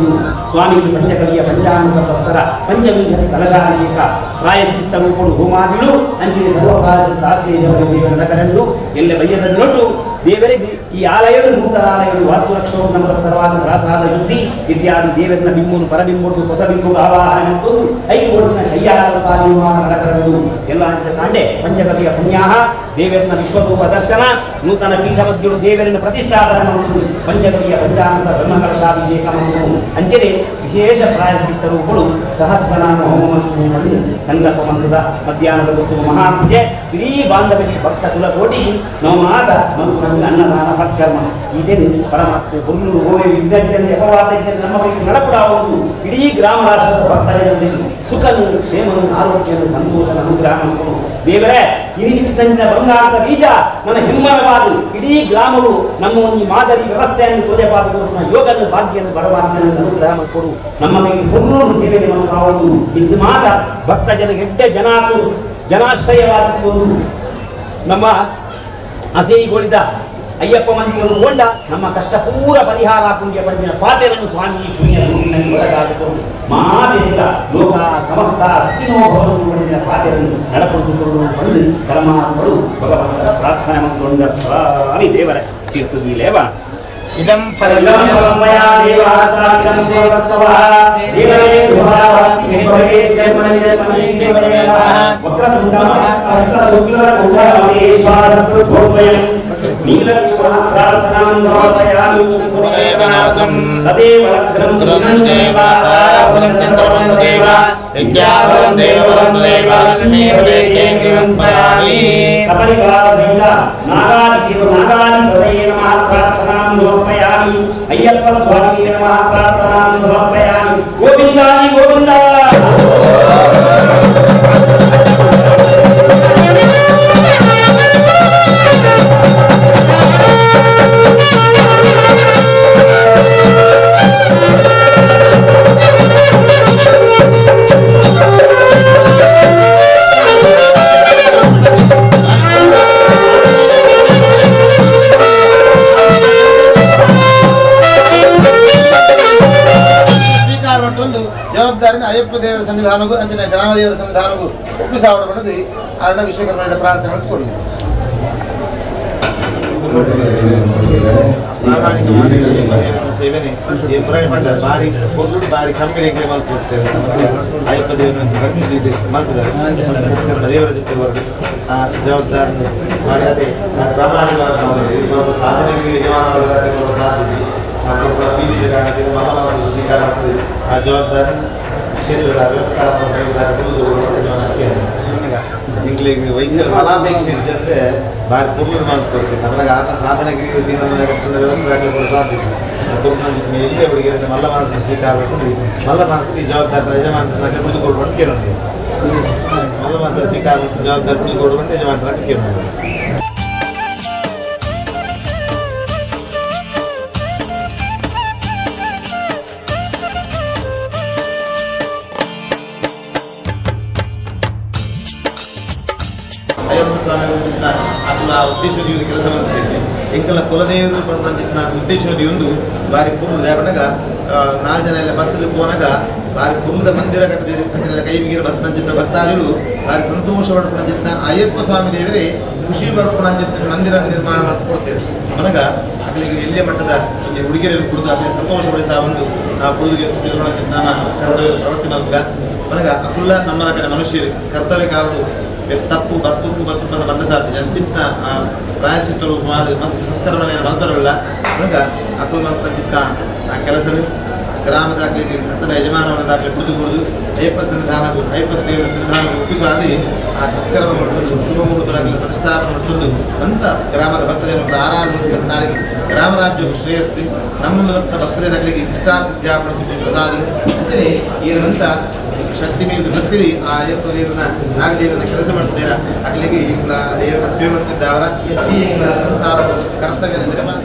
ಸ್ವಾಮಿ ಪಂಚಕವಿಯ ಪಂಚಾನಂದ ಪ್ರಸ್ತರ ಪಂಚವಿಂಶತಿ ಕಲಶಾಭಿಷೇಕ ಪ್ರಾಯಶ್ಚಿತ್ತ ರೂಪಡು ಹೋಮಾದಿಗಳು ಅಂಚಿನ ಸರ್ವ ಪ್ರಾಯಶ್ಚಿತ್ತ ಆಶ್ಲೇಷ ದೇವರ ಕರೆಂಡು ಎಲ್ಲ ಬಯ್ಯದ ದಿನೊಟ್ಟು ದೇವರಿಗೆ ಈ ಆಲಯಗಳು ನೂತನ ಆಲಯಗಳು ವಾಸ್ತು ರಕ್ಷೋಗ್ನಮರ ಸರ್ವಾದ ಪ್ರಾಸಾದ ಶುದ್ಧಿ ಇತ್ಯಾದಿ ದೇವರನ್ನ ಬಿಂಬುನು ಪರಬಿಂಬುಡು ಹೊಸ ಬಿಂಬು ಆವಾಹನೆ ಮತ್ತು ಐದು ಒಡಗಿನ ಶಯ್ಯಾಲ್ಪಾದಿಮಾನ ನಡಕರದು ಎಲ್ಲ ಅಂತ ಕಾಂಡೆ ಪಂಚಕವಿಯ ಪುಣ್ಯಾಹ ದೇವರನ್ನ ವಿಶ್ವರೂಪ ದರ್ಶನ ನೂತನ ಪೀಠ ಮಧ್ಯರು ದೇವರನ್ನ ಪ್ರತಿಷ್ಠಾಪನೆ ಮಾಡುವುದು ಪಂಚಕವಿಯ ಪಂಚಾನಂದ ಬ್ರಹ್ಮಕಲಶಾಭಿಷೇಕ ಮಾಡುವುದು ಅಂಚನೆ ವಿಶೇಷ ಪ್ರಾಯಶ್ಚಿತ್ತ ರೂಪಗಳು ಸಹಸ್ರನಾಮ ಹೋಮವನ್ನು ಸಂಕಲ್ಪ ಮಂತ್ರದ ಮಧ್ಯಾಹ್ನದ ಗೊತ್ತು ಮಹಾಪೂಜೆ ಇಡೀ ಬಾಂಧವರಿಗೆ ಭಕ್ತ ಕುಲಕೋಟಿ ನವಮಾತ ಮನುಷ್ಯನ ಅನ್ನದಾನ ಸತ್ಕರ್ಮ ಸೀತೆನು ಪರಮಾತ್ಮ ಹುಲ್ಲು ಹೋಗಿ ವಿದ್ಯಂತೆ ಅಪವಾದ ಇದ್ದಂತೆ ನಮ್ಮ ಕೈ ನಡಪಡಾವುದು ಇಡೀ ಗ್ರಾಮ ರಾಷ್ಟ್ರದ ಭಕ್ತರ ಸುಖನು ಕ್ಷೇಮನು ಆರೋಗ್ಯನು ಸಂತೋಷನ ಅನುಗ್ರಹ ಮಾಡಿಕೊಂಡು ದೇವರೇ ಕಿರಿಕಿರಿತಂಜಿನ ಬಂಗಾರದ ಬೀಜ ನನ್ನ ಹೆಮ್ಮರವಾದ ಇಡೀ ಗ್ರಾಮವು ನಮ್ಮ ಒಂದು ಮಾದರಿ ವ್ಯವಸ್ಥೆಯನ್ನು ತೋಜಪಾದ ಯೋಗನು ಭಾಗ್ಯನು ಬಡವಾದನ್ನು ಅನುಗ್ರಹ ಮಾಡಿಕೊಡು ನಮ್ಮ ಕೈ ಪೂರ್ಣ ಸೇವೆಗೆ ನಾವು ಇದು ಮಾತ ಭಕ್ತ ಜನ ಹೆಡ್ಡೆ ಜನಾಕು ಜನಾಶ್ರಯವಾದ ಒಂದು ನಮ್ಮ ಅಸೇಯಿಗೊಳಿದ ಅಯ್ಯಪ್ಪ ಮಂದಿರವನ್ನು ಕೊಂಡ ನಮ್ಮ ಕಷ್ಟ ಪೂರ ಪರಿಹಾರ ಪುಣ್ಯ ಪಂಡಿನ ಪಾತೆರನ್ನು ಸ್ವಾಮಿ ಪುಣ್ಯ ಒಳಗಾಗಿಕೊಂಡು ಮಾತೆಯಿಂದ ಲೋಕ ಸಮಸ್ತ ಸುಖಿನೋ ಭವಂತು ಪಂಡಿನ ಪಾತೆರನ್ನು ನಡಪಡಿಸಿಕೊಂಡು ಬಂದು ಪರಮಾತ್ಮರು ಭಗವಂತರ ಪ್ರಾರ್ಥನೆ ಮಾಡಿಕೊಂಡ ಸ್ವಾಮಿ ದೇವರ ತೀರ್ಥದೀಲೇವ ಇದಂ ಪರಮಯ ಅಯ್ಯಪ್ಪ ಸ್ವಾಮಿ ನಮಃ ಪ್ರಾರ್ಥನಾ ಸಮರ್ಪಯಾಮಿ ಗೋವಿಂದಾದಿ ಗೋವಿಂದ. ಜವಾಬ್ದಾರಿನ ಅಯ್ಯಪ್ಪ ದೇವರ ಸನ್ನಿಧಾನಗೂ ಅಂಚಿನ ಗ್ರಾಮದೇವರ ಸನ್ನಿಧಾನಗೂ ಒಪ್ಪಿಸಾವಡ ಬಣ್ಣದು ಆರಣ ವಿಶ್ವಕರ್ಮ ಪ್ರಾರ್ಥನೆ ಮಾಡಿಕೊಳ್ಳಿ. ಪ್ರಾಮಾಣಿಕವಾದ ಅಯ್ಯಪ್ಪ ದೇವರ ಸೇವೆನೆ ಬಾರಿ ಮೊದಲು ಬಾರಿ ಕಮ್ಮಿ ಮಲ್ಕೊಡ್ತೇವೆ. ಅಯ್ಯಪ್ಪ ದೇವರನ್ನು ಕಮ್ಮಿ ಇದೆ ಮಾಡ್ತಿದ್ದಾರೆ ಸತ್ಕರ್ಮ ದೇವರ ಜೊತೆ ಹೊರಡು ಆ ಜವಾಬ್ದಾರಿನ ಬಾರಿ ಅದೇ ಪ್ರಾಮಾಣಿಕವಾದ ಸಾಧನೆಗೆ ಯಜಮಾನರ ಸಾಧ್ಯತೆ ಸ್ವೀಕಾರ ಮಾಡ್ತದೆ. ಆ ಜವಾಬ್ದಾರಿ ಕ್ಷೇತ್ರದ ವ್ಯವಸ್ಥಾಪನ ಇಂಗ್ಲಿಗೆ ವೈದ್ಯರ ಫಲಾಪೇಕ್ಷೆ ಇದ್ದಂತೆ ಬಾರಿ ಪುರ್ಲು ಮಾಡಿಸ್ಕೊಡ್ತೀನಿ. ನಮಗೆ ಆತ ಸಾಧನೆಗೆ ವ್ಯವಸ್ಥೆ ಆಗಲಿಕ್ಕೆ ಸಾಧ್ಯ ಇಲ್ಲ. ಎಲ್ಲೇ ಹುಡುಗಿಯರಿಂದ ಮಲ್ಲ ಮನಸ್ಸನ್ನು ಸ್ವೀಕಾರ ಮಾಡ್ಕೊಂಡು ಮಲ್ಲ ಮನಸ್ಸಲ್ಲಿ ಈ ಜವಾಬ್ದಾರಿ ಯಜಮಾನರನ್ನ ಕುಳಿತುಕೊಳ್ಳುವಂತ ಕೇಳೋಣ. ಮಲ್ಲ ಮನಸ್ಸನ್ನು ಸ್ವೀಕಾರ ಜವಾಬ್ದಾರಿ ಕುಳಿತುಕೊಳ್ಳುವಂತ ಯಜಮಾನರನ್ನ ಕೇಳೋಣ. ಅಯ್ಯಪ್ಪ ಸ್ವಾಮಿ ಆ ಉದ್ದೇಶ ಕೆಲಸ ಮಾಡ್ತಿದ್ದೆ ಎಂಕಲ ಕುಲದೇವರು ಪಂಚಿತ್ನ ಉದ್ದೇಶ ಒಂದು ಬಾರಿ ಪುರ್ಲು ದೇವನಾಗ 4 ಜನ ಎಲ್ಲ ಬಸ್ಸದು ಪೋನಾಗ ಬಾರಿ ಪುರ್ಲದ ಮಂದಿರ ಕಟ್ಟದಿರು ಅಂಚಿನ ಕೈ ಮಿಗಿರ ಭಕ್ತಂಚಿತ್ನ ಭಕ್ತಾದಿಲು ಬಾರಿ ಸಂತೋಷ ಪಡ್ಪುಣಂಚಿತ್ನ ಅಯ್ಯಪ್ಪ ಸ್ವಾಮಿ ದೇವರೇ ಖುಷಿ ಪಡ್ಪುಣಂಚಿತ್ನ ಮಂದಿರ ನಿರ್ಮಾಣ ಮಾಡಿ ಕೊಡ್ತೇವೆ ಮನಗ ಅಗಲಿಗೆ ಎಲ್ಲಿಯ ಮಟ್ಟದ ಒಂದು ಉಡುಗೆರೆಯನ್ನು ಕುಡಿದು ಅಗಲಿಗೆ ಸಂತೋಷ ಪಡಿಸ ಒಂದು ಆ ಪುಡುಗೆ ನಮ್ಮ ಕರ್ತವ್ಯ ಪ್ರವೃತ್ತಿ ಮಲ್ಪುಗ ಮನಗ ಅಕುಲ್ಲ ನಮ್ಮ ಲಕ್ಕನ ಮನುಷ್ಯರು ಕರ್ತವ್ಯ ಕಾಲದು ತಪ್ಪು ಬತ್ತುಪ್ಪು ಬತ್ತುಪ್ಪು ಅಂತ ಬಂದ ಸಾಧ್ಯ ಚಿತ್ತ ಆ ಪ್ರಾಯಶ್ಚಿತ್ತ ರೂಪ ಮಸ್ತ್ ಸತ್ಕರ್ಮಗಳನ್ನು ಮಲ್ತರಲ್ಲ ಮನಗ ಅಕುಲ್ ಮಲ್ತ ಚಿತ್ತ ಆ ಕೆಲಸನು ಗ್ರಾಮದಾಗಲಿ ಅತನ ಯಜಮಾನವರದಾಗಲಿ ಕುಡಿದು ಕುಡಿದು ಅಯ್ಯಪ್ಪ ಸನ್ನಿಧಾನಗೂ ಅಯ್ಯಪ್ಪ ದೇವರ ಸನ್ನಿಧಾನಗೂ ಒಪ್ಪಿಸಾದಿ ಆ ಸತ್ಕರ್ಮ ಮಾಡಿಕೊಂಡು ಶುಭ ಮುಹೂರ್ತರಾಗಲಿ ಪ್ರತಿಷ್ಠಾಪನೆ ಮಾಡಿಕೊಂಡು ಅಂತ ಗ್ರಾಮದ ಭಕ್ತಜನರ ಆರಾಧನೆ ನಾಡಿಗೆ ಗ್ರಾಮರಾಜ್ಯವು ಶ್ರೇಯಸ್ಸಿ ನಮ್ಮೊಂದು ಭಕ್ತ ಭಕ್ತಜನಗಳಿಗೆ ಇಷ್ಟಾರ್ಥಿದ್ಯಾಪಣ ಪ್ರಸಾದನು ಅಂತೆಯೇ ಇರುವಂಥ ಶಕ್ತಿ ಮೀರಿದ ಭಕ್ತಿರಿ ಆ ಅಯ್ಯಪ್ಪ ದೇವರನ್ನ ನಾಗದೇವರನ್ನ ಕೆಲಸ ಮಾಡ್ತಿದ್ದೀರಾ ಅಗಲಿಗೆ ಇಂಗ್ಲ ದೇವರ ಸೇವೆ ಮಾಡ್ತಿದ್ದ ಅವರ ಈ ಸಂಸಾರ ಕರ್ತವ್ಯ ನಿರ್ಮಾಣ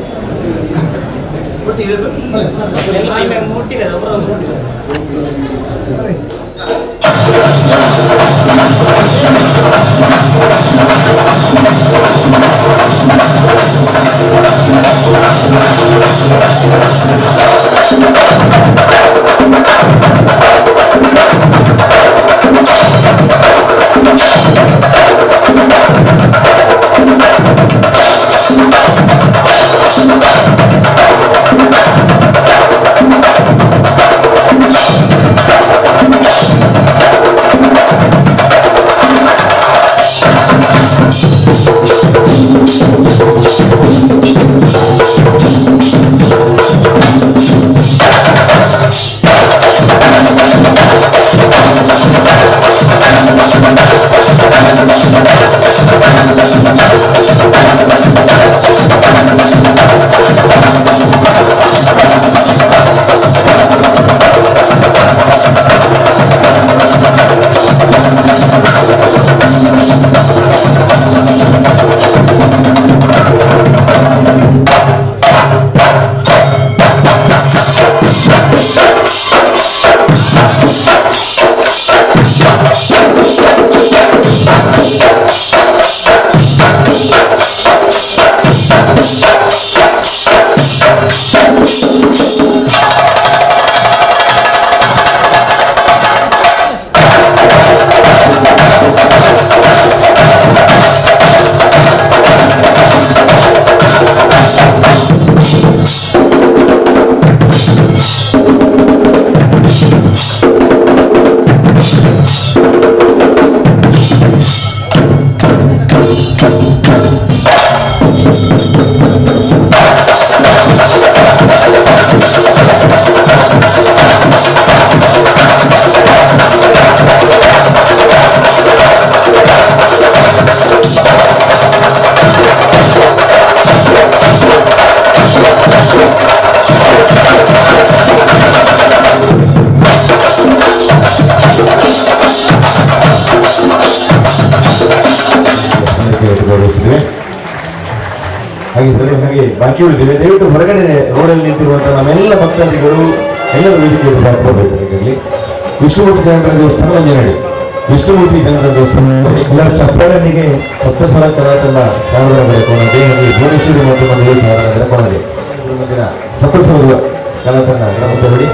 ಹಾಗೆ ಬಾಕಿ ಉಳಿದಿವೆ. ದಯವಿಟ್ಟು ಹೊರಗಡೆ ರೋಡಲ್ಲಿ ನಿಂತಿರುವಂತಹ ನಮ್ಮೆಲ್ಲ ಭಕ್ತಾದಿಗಳು ಎಲ್ಲರೂ ವೇದಿಕೆಯಲ್ಲಿ ಬರ್ಕೋಬೇಕು. ವಿಷ್ಣುಮೂರ್ತಿ ಜನರ ದೇವಸ್ಥಾನ ಮಂಜನಹಳ್ಳಿ, ವಿಷ್ಣುಮೂರ್ತಿ ಜನರ ದೇವಸ್ಥಾನ ಎಲ್ಲರ ಚಪ್ಪಾಳೆಯೊಂದಿಗೆ ಸಪ್ತಸ್ವರ ಕಲಾತಂಡ ಶಾರದಾ ಕೊಣದೆ, ಹಾಗೆ ಭುವನೇಶ್ವರಿ ಮತ್ತು ಮಂದಿರ ಶಾರದಾ ಕೊಣದೆ ಸಪ್ತಸ್ವರ ಕಲಾತಂಡ ಗ್ರಾಮಸ್ಥಡಿ,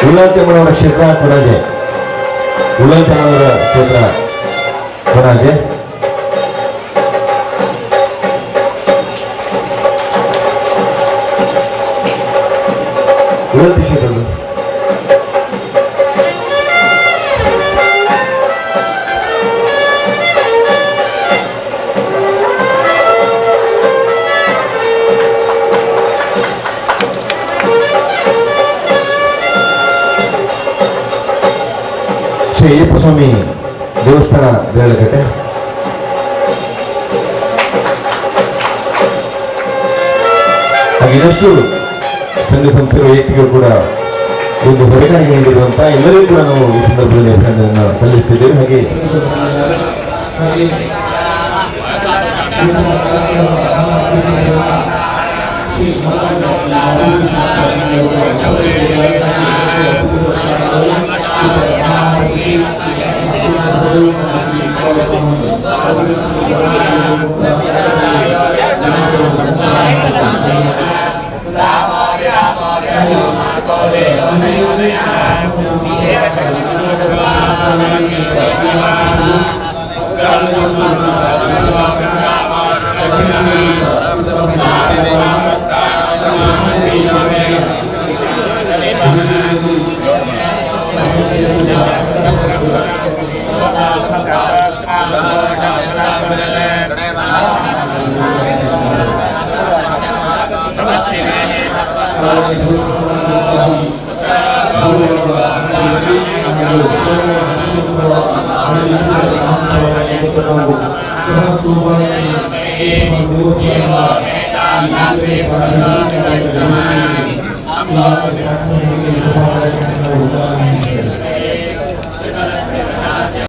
ಉಳ್ಳಾಲ್ತಿಯಮ್ಮನವರ ಕ್ಷೇತ್ರ ಕೊಣಾಜೆ, ಉಳ್ಳಾಲ್ತಿಯಮ್ಮನವರ ಕ್ಷೇತ್ರ ಕೊಣಾಜೆ. ಉಳ್ಳಾಲ್ತಿ ಕ್ಷೇತ್ರದ್ದು ಶ್ರೀ ಅಯ್ಯಪ್ಪ ಸ್ವಾಮಿ ದೇವಸ್ಥಾನ ದೇರಳಕಟ್ಟೆ. ಹಾಗೆ ಇನ್ನಷ್ಟು ಸಂಘ ಸಂಸ್ಥೆಗಳ ವ್ಯಕ್ತಿಗಳು ಕೂಡ ಒಂದು ಹೊರಗಡೆ ನೀಡಿರುವಂತಹ ಎಲ್ಲರಿಗೂ ಕೂಡ ನಾವು ಈ ಸಂದರ್ಭದಲ್ಲಿ ಅಭಿನಂದನೆಯನ್ನು ಸಲ್ಲಿಸ್ತಿದ್ದೇವೆ. ಹಾಗೆ